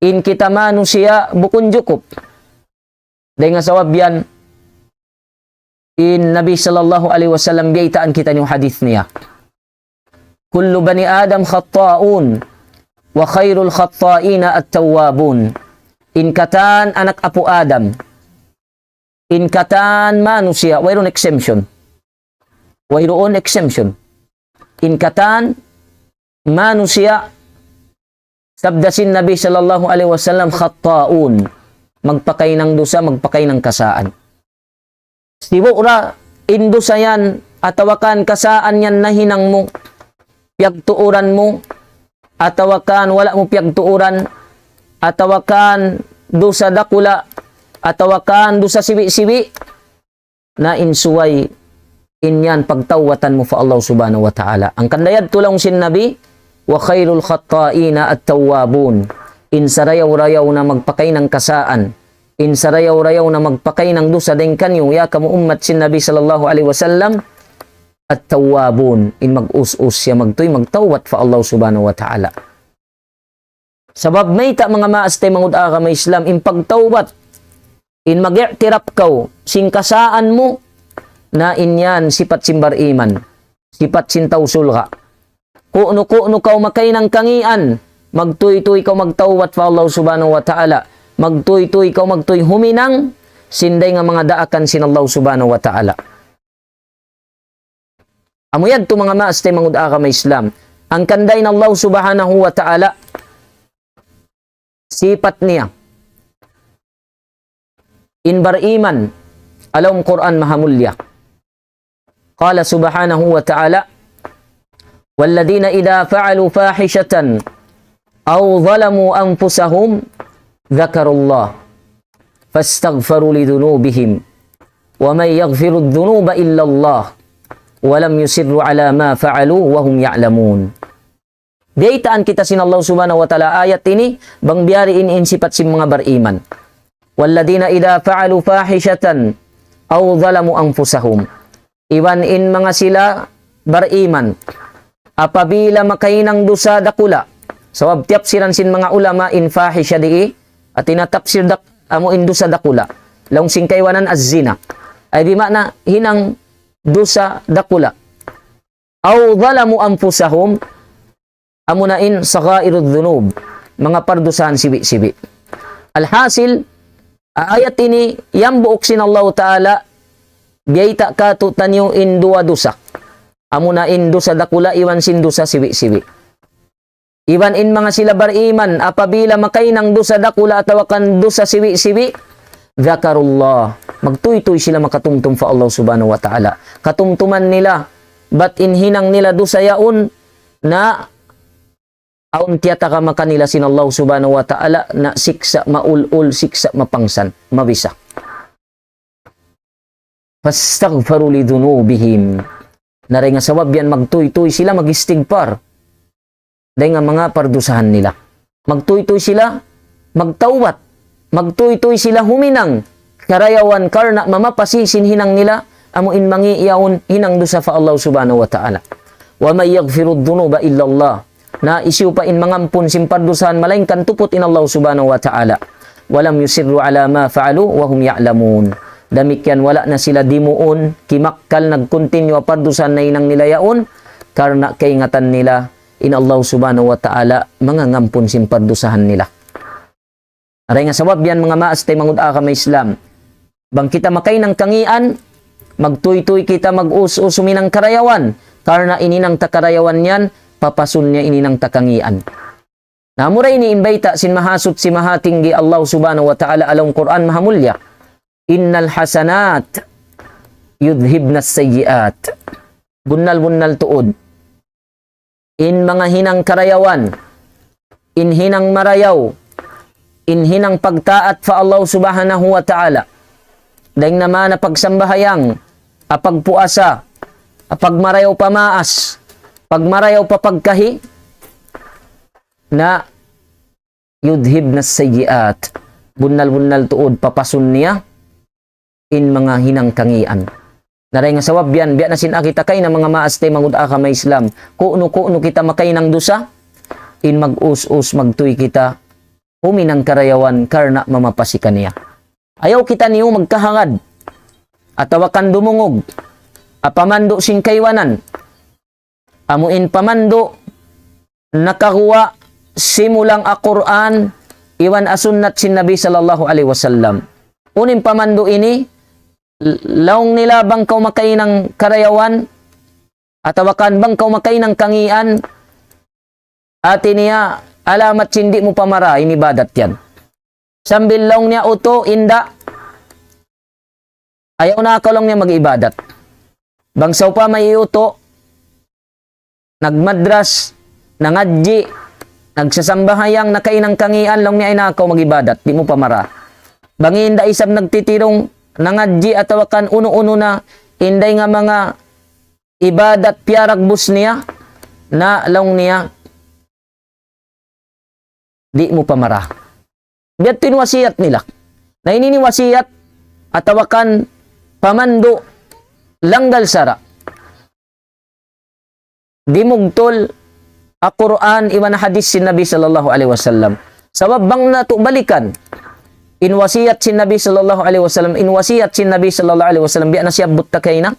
In kita manusiya' bukun jukup. Dayn ha sabab yan, in Nabi sallallahu alayhi wasallam biyaytaan kitaniyu hadith niya. كل بني آدم خطاؤون وخير الخطائين التوابون. In katan anak apu' Adam, in katan manusiya', wayruun exemption. Wayruun exemption. In katan manusiya', sabda sin Nabi sallallahu alayhi wasallam, خطاؤون. Magpakahinang dusa, magpakahinang kasaan. Sibu' ra in dusa yan, atawa kan kasaan yan nahinang mu, piyagtuuran mu, atawa kan wala' mu piyagtuuran, atawa kan dusa dakula', atawa kan dusa sibi'-sibi', na in subay in yan pagtawbatan mu pa Allah Subhanahu wa Ta'ala. Hangkan da yadtu laung sin Nabi, وخير الخطائين التوابون. In sarayaw-rayaw na magpakahinang kasaan, in sarayaw-rayaw na magpakahinang dusa dayn kaniyu, ya kamu ummat sin Nabi sallallahu alayhi wasallam, at-tawwabun, in mag-us-us siya, magtuy, magtawbat pa Allah subhanahu wa ta'ala. Sabab mayta', manga maas taymanghud agama Islam, in pagtawbat, in mag-i'tirap kaw sin kasaan mu, na in yan sipat sin bar-iman, sipat sin tau surga'. Kunu-kunu kaw makahinang kangīan, magtuy-tuy kaw magtawbat pa Allah subhanahu wa ta'ala, magtuy-tuy kaw magtuy huminang sin dayn ha manga daakan sin Allah subhanahu wa ta'ala. Amu yadtu, manga maas taymanghud agama Islam, hangkan da in Allah subhanahu wa ta'ala, sipat niya in bar-iman, ha lawm Qur'an mahamulliya. قال سبحانه وتعالى: والذين إذا فعلوا فاحشة أو ظلموا أنفسهم ذكروا الله فاستغفروا لذنوبهم ومن يغفر الذنوب إلا الله ولم يصروا على ما فعلوا وهم يعلمون. Biyaytaan kita sin Allah subhanahu wa ta'ala ayat ini, bang biya' diin in sipat sin manga bar-iman. والذين إذا فعلوا فاحشة أو ظلموا أنفسهم. Iban in manga sila bar-iman, apabila makahinang dusa dakula'. Sabab tiyapsiran sin manga ulama in fahisha dii, hāti niya tiyapsir dak-, amu in dusa dakula'. Laung sin kaibanan az-zina. Ay di' maana hinang dusa dakula'. أو ظلموا أنفسهم, amuna in صغائر الذنوب, manga pardusahan sibi'-sibi'. Alhasil, a-, ayat ini, yan buuk sin Allah ta'ala, biyayta' kātu'niyu in duwa dusa. Amuna in dusa dakula' iban sin dusa sibi'-sibi'. Iban in manga sila bar-iman, apabila makahinang dusa dakula' atawa kan dusa sibi'-sibi', ذكروا الله. Magtuy-tuy sila makatumtum pa Allah subhanahu wa ta'ala. Katumtuman nila, bat in hinang nila dusa yaun, na awn tiyatagama kanila sin Allah subhanahu wa ta'ala, na siksa' maul-ul, siksa' mapangsan, mabisa. فاستغفروا لذنوبهم. Na dayn ha sabab yan magtuy-tuy sila mag-istigfar dayn ha manga pardusahan nila. Magtuy-tuy sila magtawbat. Magtuy-tuy sila huminang karayawan karna' mamapasi sin hinang nila, amu in mangi' yaun hinang dusa pa Allah subhanahu wa ta'ala. ومن يغفر الذنوب إلا الله. Na hisiyu pa in mangampun sin pardusahan malaingkan tuput in Allah subhanahu wa ta'ala. ولم يصروا على ما فعلوا وهم يعلمون. Damikkiyan wala' na sila dimuun, kimakkal, nag-continue ha pardusahan nahinang nila yaun, karna' kaingatan nila in Allah subhanahu wa ta'ala mangangampun sin pardusahan nila. Dayn ha sabab yan, manga maas taymanghud agama Islam, bang kita makahinang kangīan, magtuy-tuy kita mag-us-us huminang karayawan, karna' in hinang ta karayawan yan, papasun niya in hinang ta kangīan. Na amura ini in bayta' sin Mahasuchi Mahatinggi Allah subhanahu wa ta'ala ha lawm Qur'an mahamulliya. إن الحسنات يذهبن السيئات. Bunnal-bunnal tuud, in manga hinang karayawan, in hinang marayaw, in hinang pagtaat pa Allah subhanahu wa ta'ala, dayn ha maana pagsambahayang, ha pagpuasa, ha pagmarayaw pa maas, pagmarayaw pa pagkahi, na يذهبن السيئات. Bunnal-bunnal tuud papasun niya in manga hinang kangīan. Na dayn ha sabab yan, biya' na sin agi ta kaina, manga maas taymanghud agama Islam, kunu-kunu kita makahinang dusa, in mag-us-us magtuy kita huminang karayawan karna' mamapasi kaniya. Ayaw kitaniyu magkahagad atawa kan dumungug ha pamandu' sin kaibanan. Amu in pamandu' nakaguwa' simulang ha Qur'an iban ha sunnat sin Nabi sallallahu alayhi wasallam. Unu in pamandu' ini, l-, laung nila bang kaw makahinang karayawan, atawa kan bang kaw makahinang kangīan, hāti niya alamat sin di' mu pamara in ibadat yan. Sambil laung niya utu', inda', ayaw na kaw laung niya mag-ibadat. Bang sawpama in utu', nagmadras, nangadji', nagsasambahayang, nakahinang kangīan, laung niya ayaw na kaw mag-ibadat, di' mu pamara. Bang in inda' isab nagtitirung, nangadji' atawa kan unu-unu na, in dayn ha manga ibadat piyaragbus niya, na laung niya, di' mu pamara. Biya' ha yan in wasiyat nila. Na ini in wasiyat atawa kan pamandu' langgal sara'. Dimugtul ha Qur'an iban hadith sin Nabi sallallahu alayhi wasallam. Sabab bang natu' balikan in wasiyat sin Nabi sallallahu alayhi wasallam, in wasiyat sin Nabi sallallahu alayhi wasallam, biya' na siyabbut ta kaina.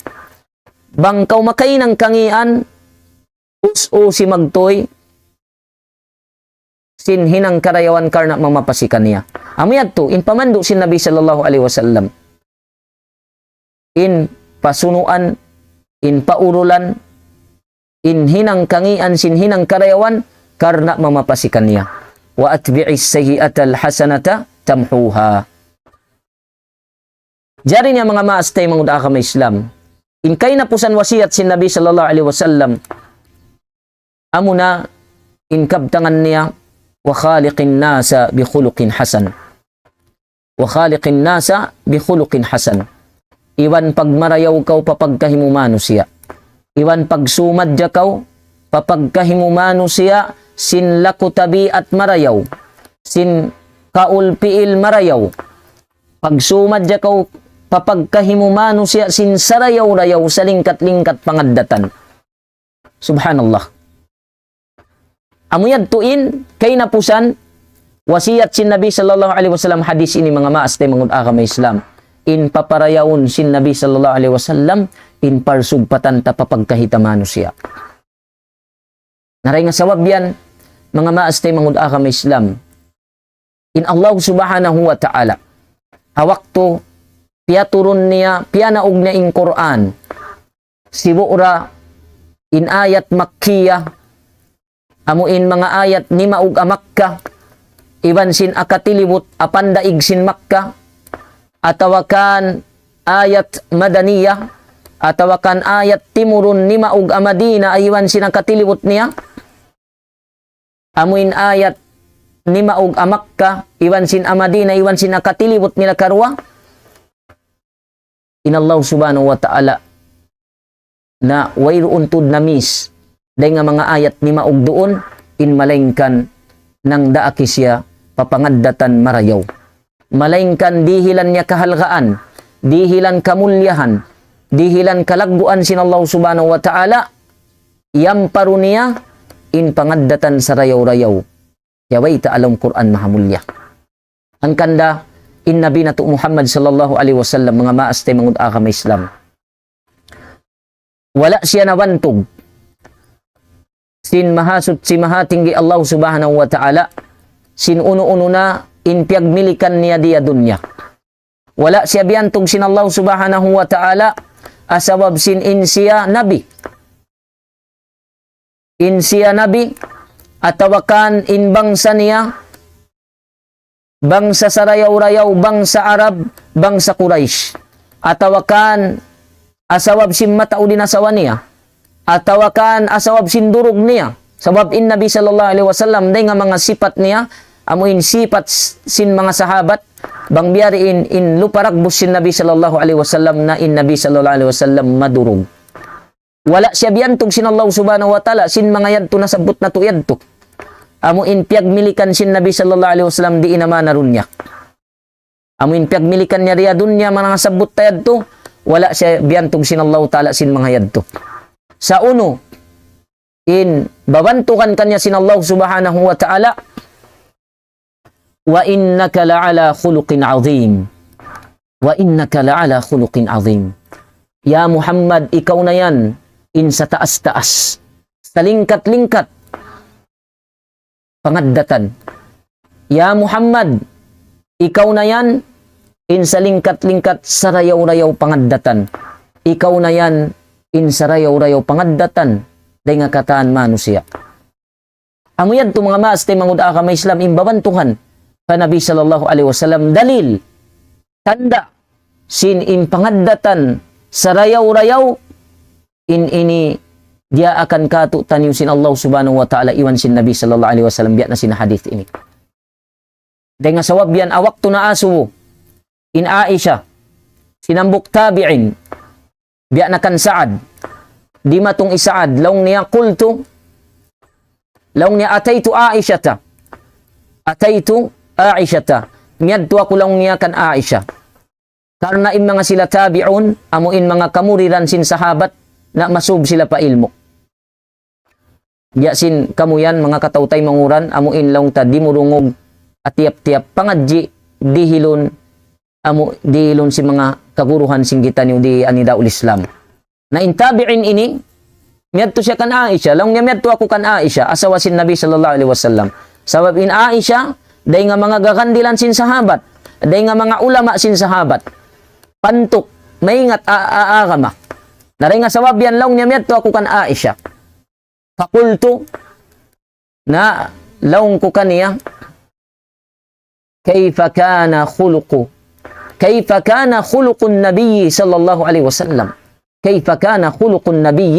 Bang kaw makahinang kangīan, us-usi magtuy sin hinang karayawan karna' mamapasi kaniya. Amu yadtu, in pamandu' sin Nabi sallallahu alayhi wasallam. In pasunuan, in paurulan, in hinang kangīan sin hinang karayawan karna' mamapasi kaniya. وأتبع السيئة الحسنة تمحها. Jari niya manga maas taymanghud ha agama Islam. In kahinapusan wasiyat sin Nabi sallallahu alayhi wasallam. Amuna in kabtangan niya, وخالق الناس بخلق حسن. وخالق الناس بخلق حسن. Iban pagmarayaw kaw pa pagkahi mu manusiya'. Iban pagsumadja kaw pa pagkahi mu manusiya' sin laku tabiat marayaw. Sin kaul piil marayaw. Pagsumadja kaw pa pagkahi mu manusiya' sin sarayaw-rayaw salingkat-lingkat pangaddatan. Subhanallah. Amu yadtu in kahinapusan wasiyat sin Nabi sallallahu alayhi wasallam, hadith ini manga maas taymanghud ha agama Islam. In paparayawun sin Nabi sallallahu alayhi wasallam, in parsugpatan ta pa pagkahi ta manusiya'. Na dayn ha sabab yan, manga maas taymanghud ha agama Islam. In Allah subhanahu wa ta'ala. Ha waktu piyaturun niya, piyanaug niya in Qur'an. Sibu' ra in ayat Makkiyah, amu in manga ayat nimaug ha Makkah, iban sin ha katilibut ha pandaig sin Makkah, atawa kan ayat Madaniyah, atawa kan ayat timurun nimaug ha Madinah, iban sin ha katilibut niya. Amu in ayat nimaug ha Makkah, iban sin ha Madinah, iban sin ha katilibut nila karuwa. In Allah subhanahu wa ta'ala na wayruun tuud na-miss dayn ha manga ayat nimaug duun, in malaingkan nangdaak siya pa pangaddatan marayaw. Malaingkan dihilan niya kahalgaan, dihilan kamulliyahan, dihilan kalagguan sin Allah subhanahu wa ta'ala, iyamparu niya in pangaddatan sarayaw-rayaw. Yabayta' ha lawm Qur'an mahamulliya. Hangkan da in Nabi natu' Muhammad sallallahu alayhi wasallam, manga maas taymanghud ha agama Islam. Wala' siya nabantug sin Mahasuchi Mahatinggi Allah subhanahu wa ta'ala, sin unu-unu na in piyagmilikan niya dii ha dunya. Wala' siya biyantug sin Allah subhanahu wa ta'ala, ha sabab sin in siya nabi. In siya nabi, atawa kan in bangsa niya, bangsa sarayaw-rayaw, bangsa Arab, bangsa Quraysh. Atawa kan ha sabab sin mataud in asawa niya. Atawa kan ha sabab sin durug niya. Sabab in Nabi sallallahu alayhi wasallam, dayn ha manga sipat niya, amu in sipat s-, sin manga sahabat, bang biya' diin in lupa dagbus sin Nabi sallallahu alayhi wasallam, na in Nabi sallallahu alayhi wasallam madurug. Wala' siya biyantug sin Allah subhanahu wa ta'ala, sin manga yadtu nasabbut natu' yadtu. Amu in piyagmilikan sin Nabi sallallahu alayhi wasallam dii ha manga dunya. Amu in piyagmilikan niya dii ha dunya, manga nasabbut ta yadtu, wala' siya biyantug sin Allah ta'ala sin manga yadtu. Sa' unu in babantugan kaniya sin Allah subhanahu wa ta'ala, وإنك لعلى خلق عظيم. وإنك لعلى خلق عظيم. Ya Muhammad, ikaw na yan in sataas-taas, salingkat-lingkat pangaddatan. Ya Muhammad, ikaw na yan in salingkat-lingkat sarayaw-rayaw pangaddatan. Ikaw na yan in sarayaw-rayaw pangaddatan dayn ha katan manusiya'. Amu yadtu manga maas taymanghud ha agama Islam in babantugan pa Nabi sallallahu alayhi wasallam dalil, tanda' sin in pangaddatan sarayaw-rayaw in ini diyaakan kātu'niyu sin Allah subhanahu wa ta'ala iban sin Nabi sallallahu alayhi wasallam biya' na sin hadith ini. Dayn ha sabab yan ha waktu naasubu in Aisha, sin hambuuk tabi'in, biya' na kan Sa'ad. Dimatung hi Sa'ad, laung niya قلت, laung niya أتيت عائشة أتيت عائشة. Miyadtu aku laung niya kan Aisha. Karna' in manga sila tabi'un, amu in manga kamuriran sin sahabat, na masub sila pa ilmu'. Biya' sin kamu yan, manga kataw-taymanghuran, amu in laung ta dimurungug, ha tiyap-tiyap pangadji', dihilun, amu dihilun sin manga kaguruhan sin kitaniyu di ha nidaul Islam. Na in tabi'in ini, miyadtu siya kan Aisha. Laung niya miyadtu aku kan Aisha, asawa sin Nabi sallallahu alayhi wasallam. Sabab in Aisha, dayn ha manga gagandilan sin sahabat, dayn ha manga ulama sin sahabat. Pantuk, maingat a, a, agama. Na dayn ha sabab yan laung niya miyadtu aku kan Aisha. فقلت, na laung ku kaniya, كيف كان خلق كيف كان خلق النبي صلى الله عليه وسلم؟ كيف كان خلق النبي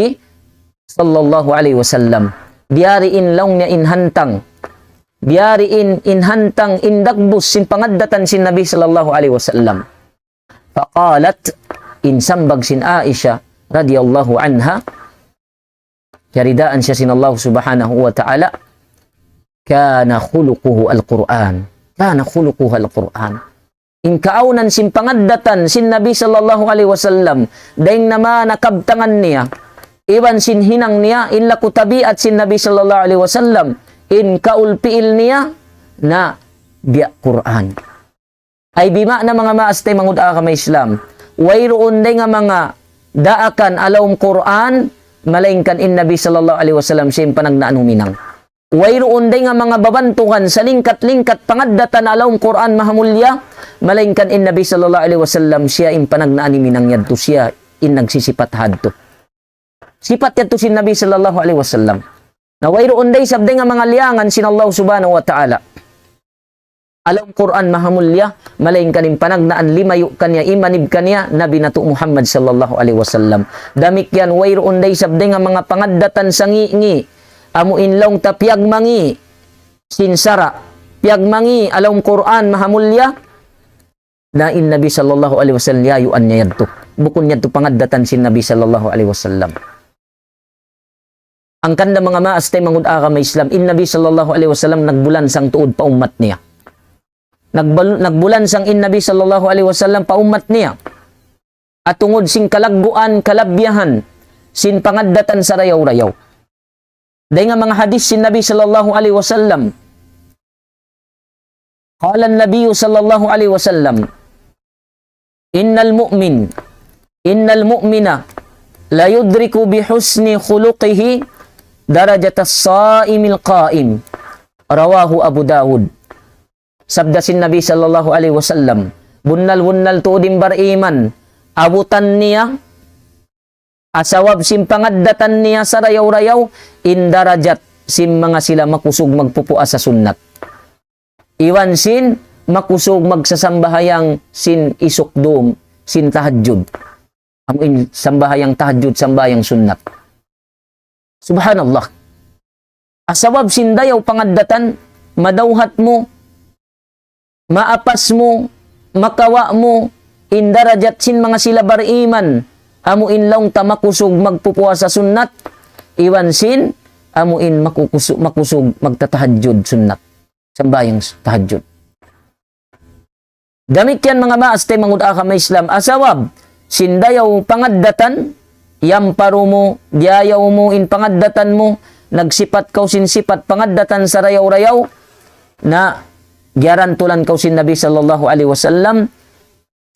صلى الله عليه وسلم؟ Biyari in laung niya in hantang. Biyari in, in hantang, in dagbus sin pangaddatan sin Nabi sallallahu alayhi wasallam. فقالت, in sambag sin Aisha radiyallahu anha, kiyaridaan siya sin Allah subhanahu wa ta'ala, كان خلقه القرآن. كان خلقه القرآن. In kaawnan sin pangaddatan sin Nabi sallallahu alayhi wasallam, dayn ha manga kabtangan niya, iban sin hinang niya, in laku tabiat sin Nabi sallallahu alayhi wasallam, in kaul piil niya, na biya' Qur'an. Ay bima'na manga maas taymanghud agama Islam. Wayruun dayn ha manga daakan ha lawm Qur'an, malaingkan in Nabi sallallahu alayhi wasallam siya in panagnaan huminang. Wayruun dayn ha manga babantugan salingkat-lingkat pangaddatan ha lawm Qur'an mahamulliya, malaingkan in Nabi sallallahu alayhi wasallam siya in panagnaan huminang yadtu siya in nagsisipat hadtu. Sipat yadtu sin Nabi sallallahu alayhi wasallam. Na wayruun da isab dayn ha manga liyangan sin Allah subhanahu wa ta'ala. Ha lawm Qur'an mahamulliya, malaingkan in panagnaan limayu' kaniya, imanib kaniya, Nabi natu' Muhammad sallallahu alayhi wasallam. Damikkiyan wayruun da isab dayn ha manga pangaddatan sangi'-ngi', amu in laung ta piyagmangi', sin sara', piyagmangi', ha lawm Qur'an mahamulliya, na in Nabi sallallahu alayhi wasallam liyayuan niya yadtu. Bukun yadtu pangaddatan sin Nabi sallallahu alayhi wasallam. Hangkan da manga maas taymanghud agama Islam, in Nabi sallallahu alayhi wasallam nagbulansang tuud pa ummat niya. Nagbal-, nagbulansang in Nabi sallallahu alayhi wasallam pa ummat niya. Ha tungud sin kalagguan, kalabihan, sin pangaddatan sarayaw-rayaw. Dayn ha manga hadith sin Nabi sallallahu alayhi wasallam. قال النبي صلى الله عليه وسلم: إن المؤمن، إن المؤمن ليدرك بحسن خلقه درجة الصائم القائم. رواه أبو داود. Sabda sin Nabi sallallahu alayhi wasallam, bunnal-bunnal tuud in bariman, abutan niya, ha sabab sin pangaddatan niya sarayaw-rayaw, in darajat sin manga sila makusug magpupuasa sunnat. Iban sin makusug magsasambahayang sin isuk dum, sin tahajjud. Amu in sambahayang tahajjud, sambahayang sunnat. Subhanallah. Ha sabab sin dayaw pangaddatan, madawhat mu, maapas mu, makawa' mu, in darajat sin manga sila bariman, amu in laung ta makusug magpupuasa sunnat, iban sin, amu in makukusu-, makusug magtatahajjud sunnat. Sambahayang s-, tahajjud. Damikkiyan manga maas taymanghud agama Islam, ha sabab sin dayaw pangaddatan, yamparu mu, diyayaw mu in pangaddatan mu, nagsipat kaw sin sipat pangaddatan sarayaw-rayaw, na giyarantulan kaw sin Nabi sallallahu alayhi wasallam,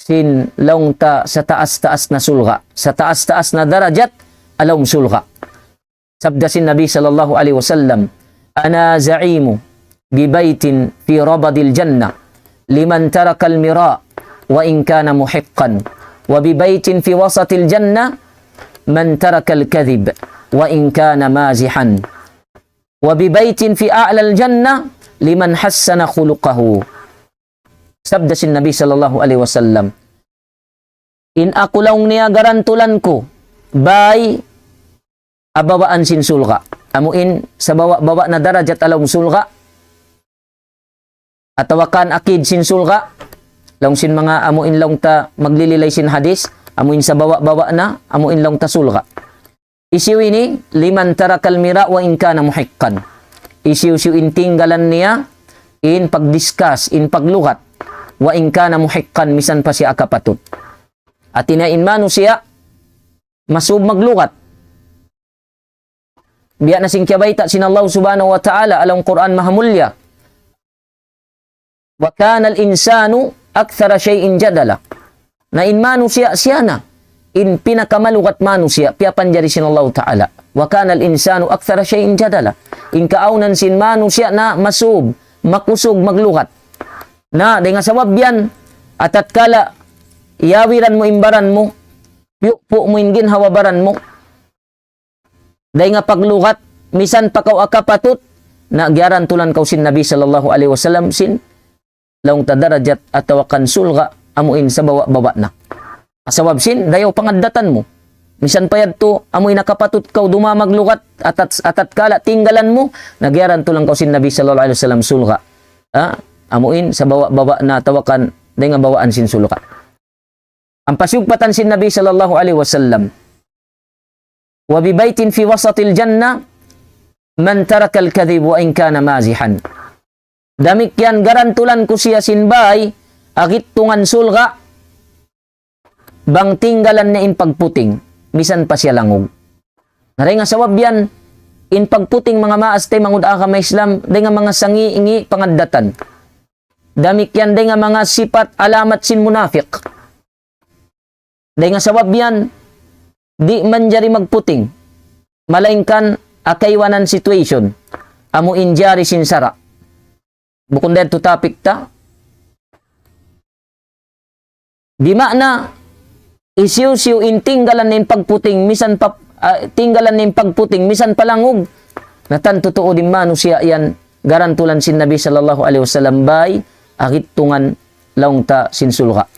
sin laung ta sataas-taas na sulga', sataas-taas na darajat, ha lawm sulga'. Sabda sin Nabi sallallahu alayhi wasallam, أنا زعيم ببيت في ربض الجنة لمن ترك المراء وإن كان محقا، وببيت في وسط الجنة من ترك الكذب وإن كان مازحا، وببيت في أعلى الجنة لمن حسن خلقه. Sabda sin Nabi sallallahu alayhi wasallam, in aku laung niya garantulan ku bāy ha babaan sin sulga'. Amu in sabawa'-bawa' na darajat ha lawm sulga'. Atawa kan akid sin sulga'. Laung sin manga amu in laung ta maglililay sin hadith. Amu in sabawa'-bawa' na, amu in laung ta sulga'. Hisiyu ini, لمن ترك المراء وإن كان محقا. Hisiyu-siyu in tinggalan niya, in pag-discuss, in paglugat, وإن كان محقا, misan pa siya kapatut. Hati niya in manusiya', masub maglugat. Biya' na sin kiyabayta' sin Allah Subhanahu wa Ta'ala ha lawm Qur'an Mahamulliya. وكان الإنسان أكثر شيء جدلا. Na in manusiya' siya na in pinakamalugat manusiya', piyapanjari sin Allah Ta'ala. وكان الإنسان أكثر شيء جدلا. In kaawnan sin manusiya' na masub, makusug maglugat. Na, dayn ha sabab yan, atatkala, yawiran mu in baran mu, piyupu' mu in ginhawa-baran mu, dayn ha paglugat, misan pa kaw kapatut, na giyarantulan kaw sin Nabi sallallahu alayhi wasallam sin, laung ta darajat atawa kan surga', amu in sabawa'-bawa' na. Sabab sin, dayaw pangaddatan mu. Misan pa yadtu, amu in kapatut kaw dumā maglugat, atat, atatkala tinggalan mu, na giyarantulan kaw sin Nabi sallallahu alayhi wasallam surga'. Ha? Amu in sabawa'-bawa' na atawa kan, dayn ha bawaan sin surga'. Ampa siyugpatan sin Nabi sallallahu alayhi wasallam, وببيت في وسط الجنة من ترك الكذب وإن كان مازحا. Damikkiyan garantulan ku siya sin bāy, ha gitungan surga', bang tinggalan niya in pagputing, misan pa siya langug. Na dayn ha sabab yan, in pagputing manga maas taymanghud agama Islam, dayn ha manga sangi-ngi pangaddatan. Damikkiyan dayn ha manga sipat alamat sin munapik. Dayn ha sabab yan, di' manjari magputing. Malaingkan ha kaibanan situation. Amu in jari sin sara'. Bukun da yadtu topic ta. Di' maana, hisiyu-siyu in tinggalan niya in pagputing, misan pa, ah, tinggalan niya in pagputing, misan pa langug. Na tantu tuud in manusiya' yan, garantulan sin Nabi sallallahu alayhi wasallam bāy, ha gitungan laung ta sin surga'.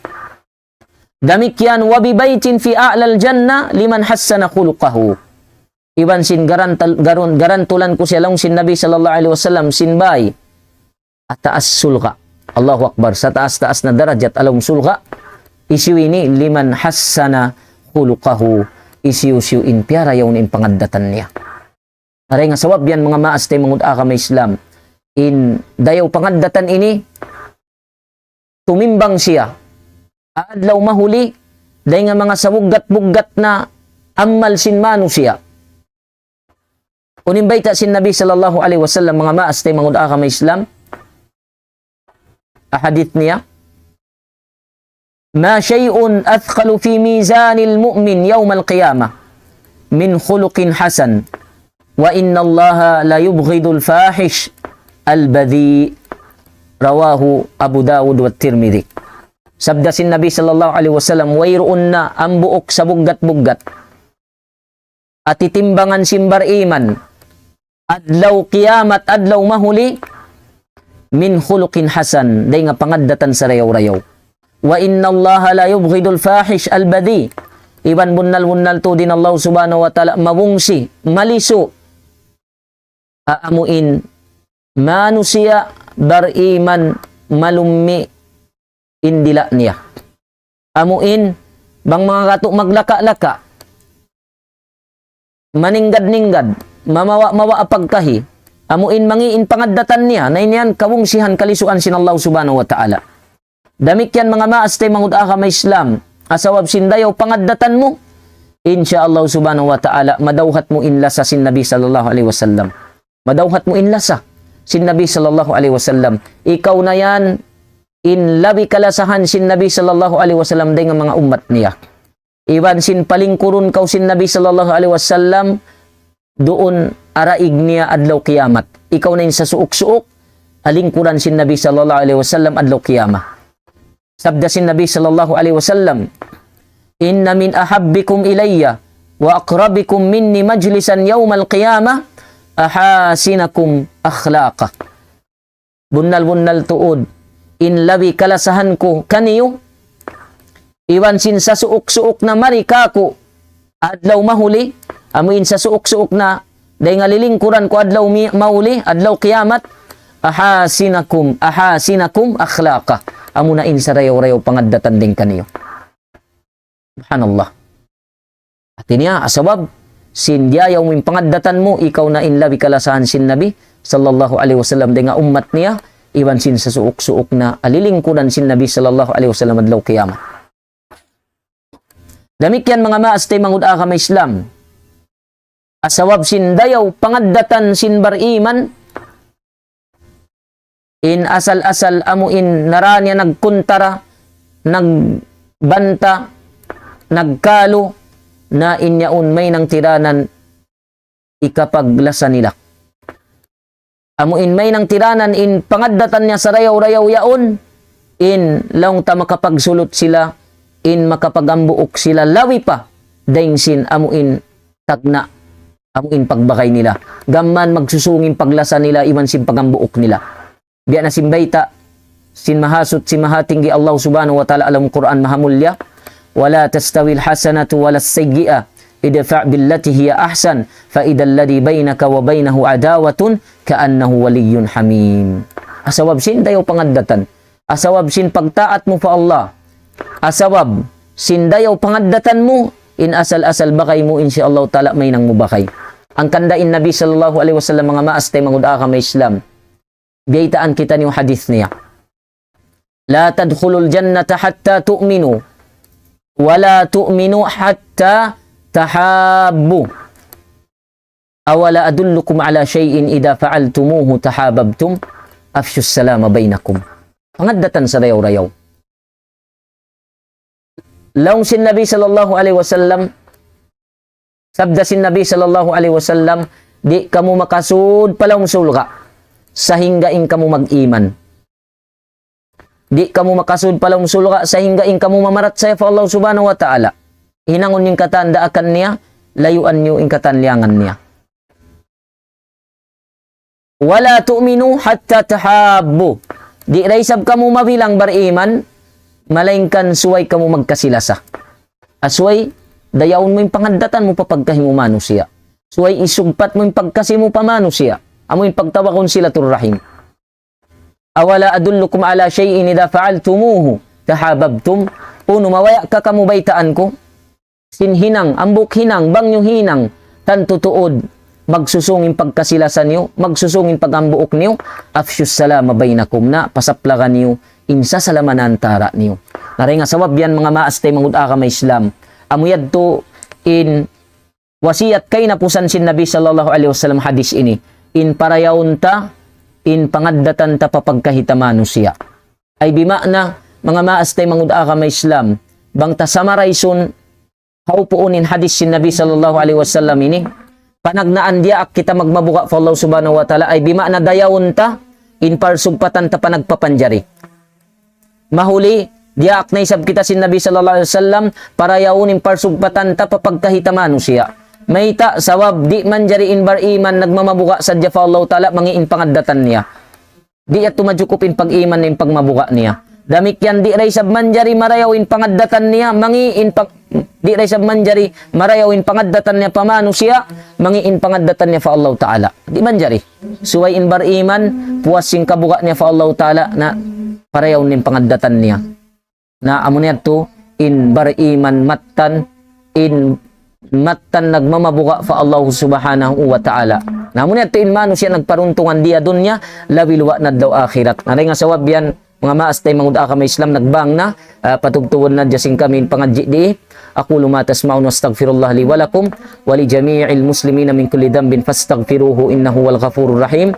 Damikkiyan, وببيت في أعلى الجنة لمن حسن خلقه. Iban sin garantal-, garun-, garantulan ku siya laung sin Nabi sallallahu alayhi wasallam sin bāy ha taas surga'. Allahu Akbar, sataas-taas na darajat ha lawm surga'. Hisiyu ini? لمن حسن خلقه. Hisiyu-siyu in piyarayaw niya in pangaddatan niya. Na dayn ha sabab yan manga maas taymanghud agama Islam. In dayaw pangaddatan ini, tumimbang siya. Adlaw mahuli, dayn ha manga sabuggat-buggat na amal sin manusiya'. Unu in bayta' sin Nabi sallallahu alayhi wasallam manga maas taymanghud agama Islam. Ha hadith niya. ما شيء أثقل في ميزان المؤمن يوم القيامة من خلق حسن وإن الله ليبغض الفاحش البذيء. رواه أبو داود والترمذي. Sabda sin Nabi sallallahu alayhi wasallam, wayruun na hambuuk sabuggat-buggat ha timbangan sin bariman adlaw kiyamat, adlaw mahuli, من خلق حسن, dayn ha pangaddatan sarayaw-rayaw. وإن الله ليبغض الفاحش البذيء. Iban bunnal-bunnal tuud in Allah subhanahu wa ta'ala mabungsi, malisu', ha amu in manusiya' bariman malummi' in dila' niya. Amu in, bang manga katu' maglaka-laka, maninggad-ninggad, mamawa'-mawa' pagkahi, amu in mangi' in pangaddatan niya, na in yan kabungsihan kalisuan sin Allah subhanahu wa ta'ala. Damikkiyan manga maas taymanghud agama Islam, ha sabab sin dayaw pangaddatan mu, insya Allah subhanahu wa ta'ala, madawhat mu in lasa sin Nabi sallallahu alayhi wasallam. Madawhat mu in lasa sin Nabi sallallahu alayhi wasallam. Ikaw na yan in labi kalasahan sin Nabi sallallahu alayhi wasallam dayn ha manga ummat niya. Iban sin palingkurun kaw sin Nabi sallallahu alayhi wasallam, duun ha daig niya adlaw kiyamat. Ikaw na in sasuuk-suuk ha lingkuran sin Nabi sallallahu alayhi wasallam adlaw kiyamat. Sabda sin Nabi sallallahu alayhi wasallam, إن من أحبكم إلي وأقربكم مني مجلسا يوم القيامة أحاسنكم أخلاقا. Bunnal-bunnal tuud, in labi kalasahan ku kaniyu, iban sin sasuuk-suuk na mari kāku' adlaw mahuli, amu in sasuuk-suuk na dayn ha lilingkuran ku adlaw mi-, mahuli, adlaw kiyamat, أحاسنكم، أحاسنكم أخلاقا. Amu na in sarayaw-rayaw pangaddatan dayn kaniyu. Subhanallah. Hati niya, sabab, sin diyayaw mu in pangaddatan mu, ikaw na in labi kalasahan sin Nabi, sallallahu alayhi wasallam, dayn ha ummat niya, iban sin sasuuk-suuk na alilingkuran sin Nabi sallallahu alayhi wasallam adlaw kiyamat. Damikkiyan manga maas taymanghud agama Islam. Asawab sin dayaw pangaddatan sin bariman, in asal-asal amu in nara niya nagkuntara, nagbanta, nagkalu, na in yaun mahinang tiranan ikapaglasa nila. Amu in mahinang tiranan in pangaddatan niya sarayaw-rayaw yaun, in laung ta makapagsulut sila, in makapagambuuk sila lawi pa, dayn sin amu in tagna', amu in pagbagay nila. Gam mayan magsusung in paglasa nila, iban sin pagambuuk nila. Biya' na sin bayta' sin Mahasuchi Mahatinggi Allah Subhanahu wa Ta'ala ha lawm Qur'an Mahamulliya, ولا تستوي الحسنة ولا السيئة ادفع بالتي هي أحسن فإذا الذي بينك وبينه عداوة كأنه ولي حميم. Asawab sin dayaw pangaddatan. Asawab sin pagtaat mu pa Allah. Asawab sin dayaw pangaddatan mu, in asal-asal bagay mu, insya Allah Ta'ala, mahinang mu bagay. Hangkan da in Nabi sallallahu alayhi wasallam, manga maas taymanghud agama Islam, biyaytaan kitaniyu hadith niya. لا تدخلوا الجنة حتى تؤمنوا ولا تؤمنوا حتى تحابوا أولا أدلكم على شيء إذا فعلتموه تحاببتم أفشوا السلام بينكم. Pangaddatan sarayaw-rayaw. Laung sin Nabi sallallahu alayhi wasallam, sabda sin Nabi sallallahu alayhi wasallam, di' kamu makasud pa lawm surga' sahingga in kamu mag-iman. Di' kamu makasud pa lawm surga' sahingga in kamu mamarachaya pa Allah Subhanahu wa Ta'ala. Hinangun in katan daakan niya, layuan niyu in katan liyangan niya. ولا تؤمنوا حتى تحابوا. Di' da isab kamu mabilang bariman, malaingkan subay kamu magkasi-lasa. Subay, dayaun mu in pangaddatan mu pa pagkahi mu manusiya'. Subay isugpat mu in pagkasi mu pa manusiya'. Amu in pagtawagun silaturrahim. أولا أدلكم على شيء إذا فعلتموه تحاببتم. Unu, mabaya' ka kamu baytaan ku sin hinang, hambuuk hinang, bang niyu hinang, tantu tuud magsusung in pagkasi-lasa niyu, magsusung in paghambuuk niyu, أفشوا السلام بينكم, na pasaplagan niyu in sasalama ha antara' niyu. Na dayn ha sabab yan, manga maas taymanghud agama Islam, amu yadtu in wasiyat kahinapusan sin Nabi sallallahu alayhi wasallam hadith ini, in parayawun ta, in pangaddatan ta pa pagkahi ta manusiya'. Ay bima'na, manga maas taymanghud agama Islam, bang ta summarize-un, ha upuun in hadith sin Nabi sallallahu alayhi wasallam ini, panagnaan diyaak kita magmabuga' pa Allah Subhanahu wa Ta'ala, ay bima'na dayawun ta in parsugpatan ta pa nagpapanjari. Mahuli, diyaak na isab kita sin Nabi sallallahu alayhi wasallam, parayawun in parsugpatan ta pa pagkahi ta manusiya'. Mayta'? Sabab di' manjari in bariman nagmamabuga' sadja pa Allah Ta'ala, mangi' in pangaddatan niya. Di' yadtu majukup in pag-iman, in pagmabuga' niya. Damikkiyan di' da isab manjari marayaw in pangaddatan niya, mangi' in pag-, di' da isab manjari marayaw in pangaddatan niya pa manusiya', mangi' in pangaddatan niya pa Allah Ta'ala. Di' manjari. Subay in bariman, puas sin kabuga' niya pa Allah Ta'ala, na parayaw in pangaddatan niya. Na amu na yadtu in bariman mattan, in mattan nagmamabuga' pa Allah Subhanahu wa Ta'ala. Na amu na yadtu in manusiya' nagparuntungan di ha dunya, labi luwa' na adlaw akhirat. Na dayn ha sabab yan, manga maas taymanghud agama Islam, nagbang na, ah, patubtubun na hadja sin kami in pangadji' di. أقول ما تسمعون وأستغفر الله لي ولكم ولجميع المسلمين من كل ذنب فاستغفروه إنه هو الغفور الرحيم.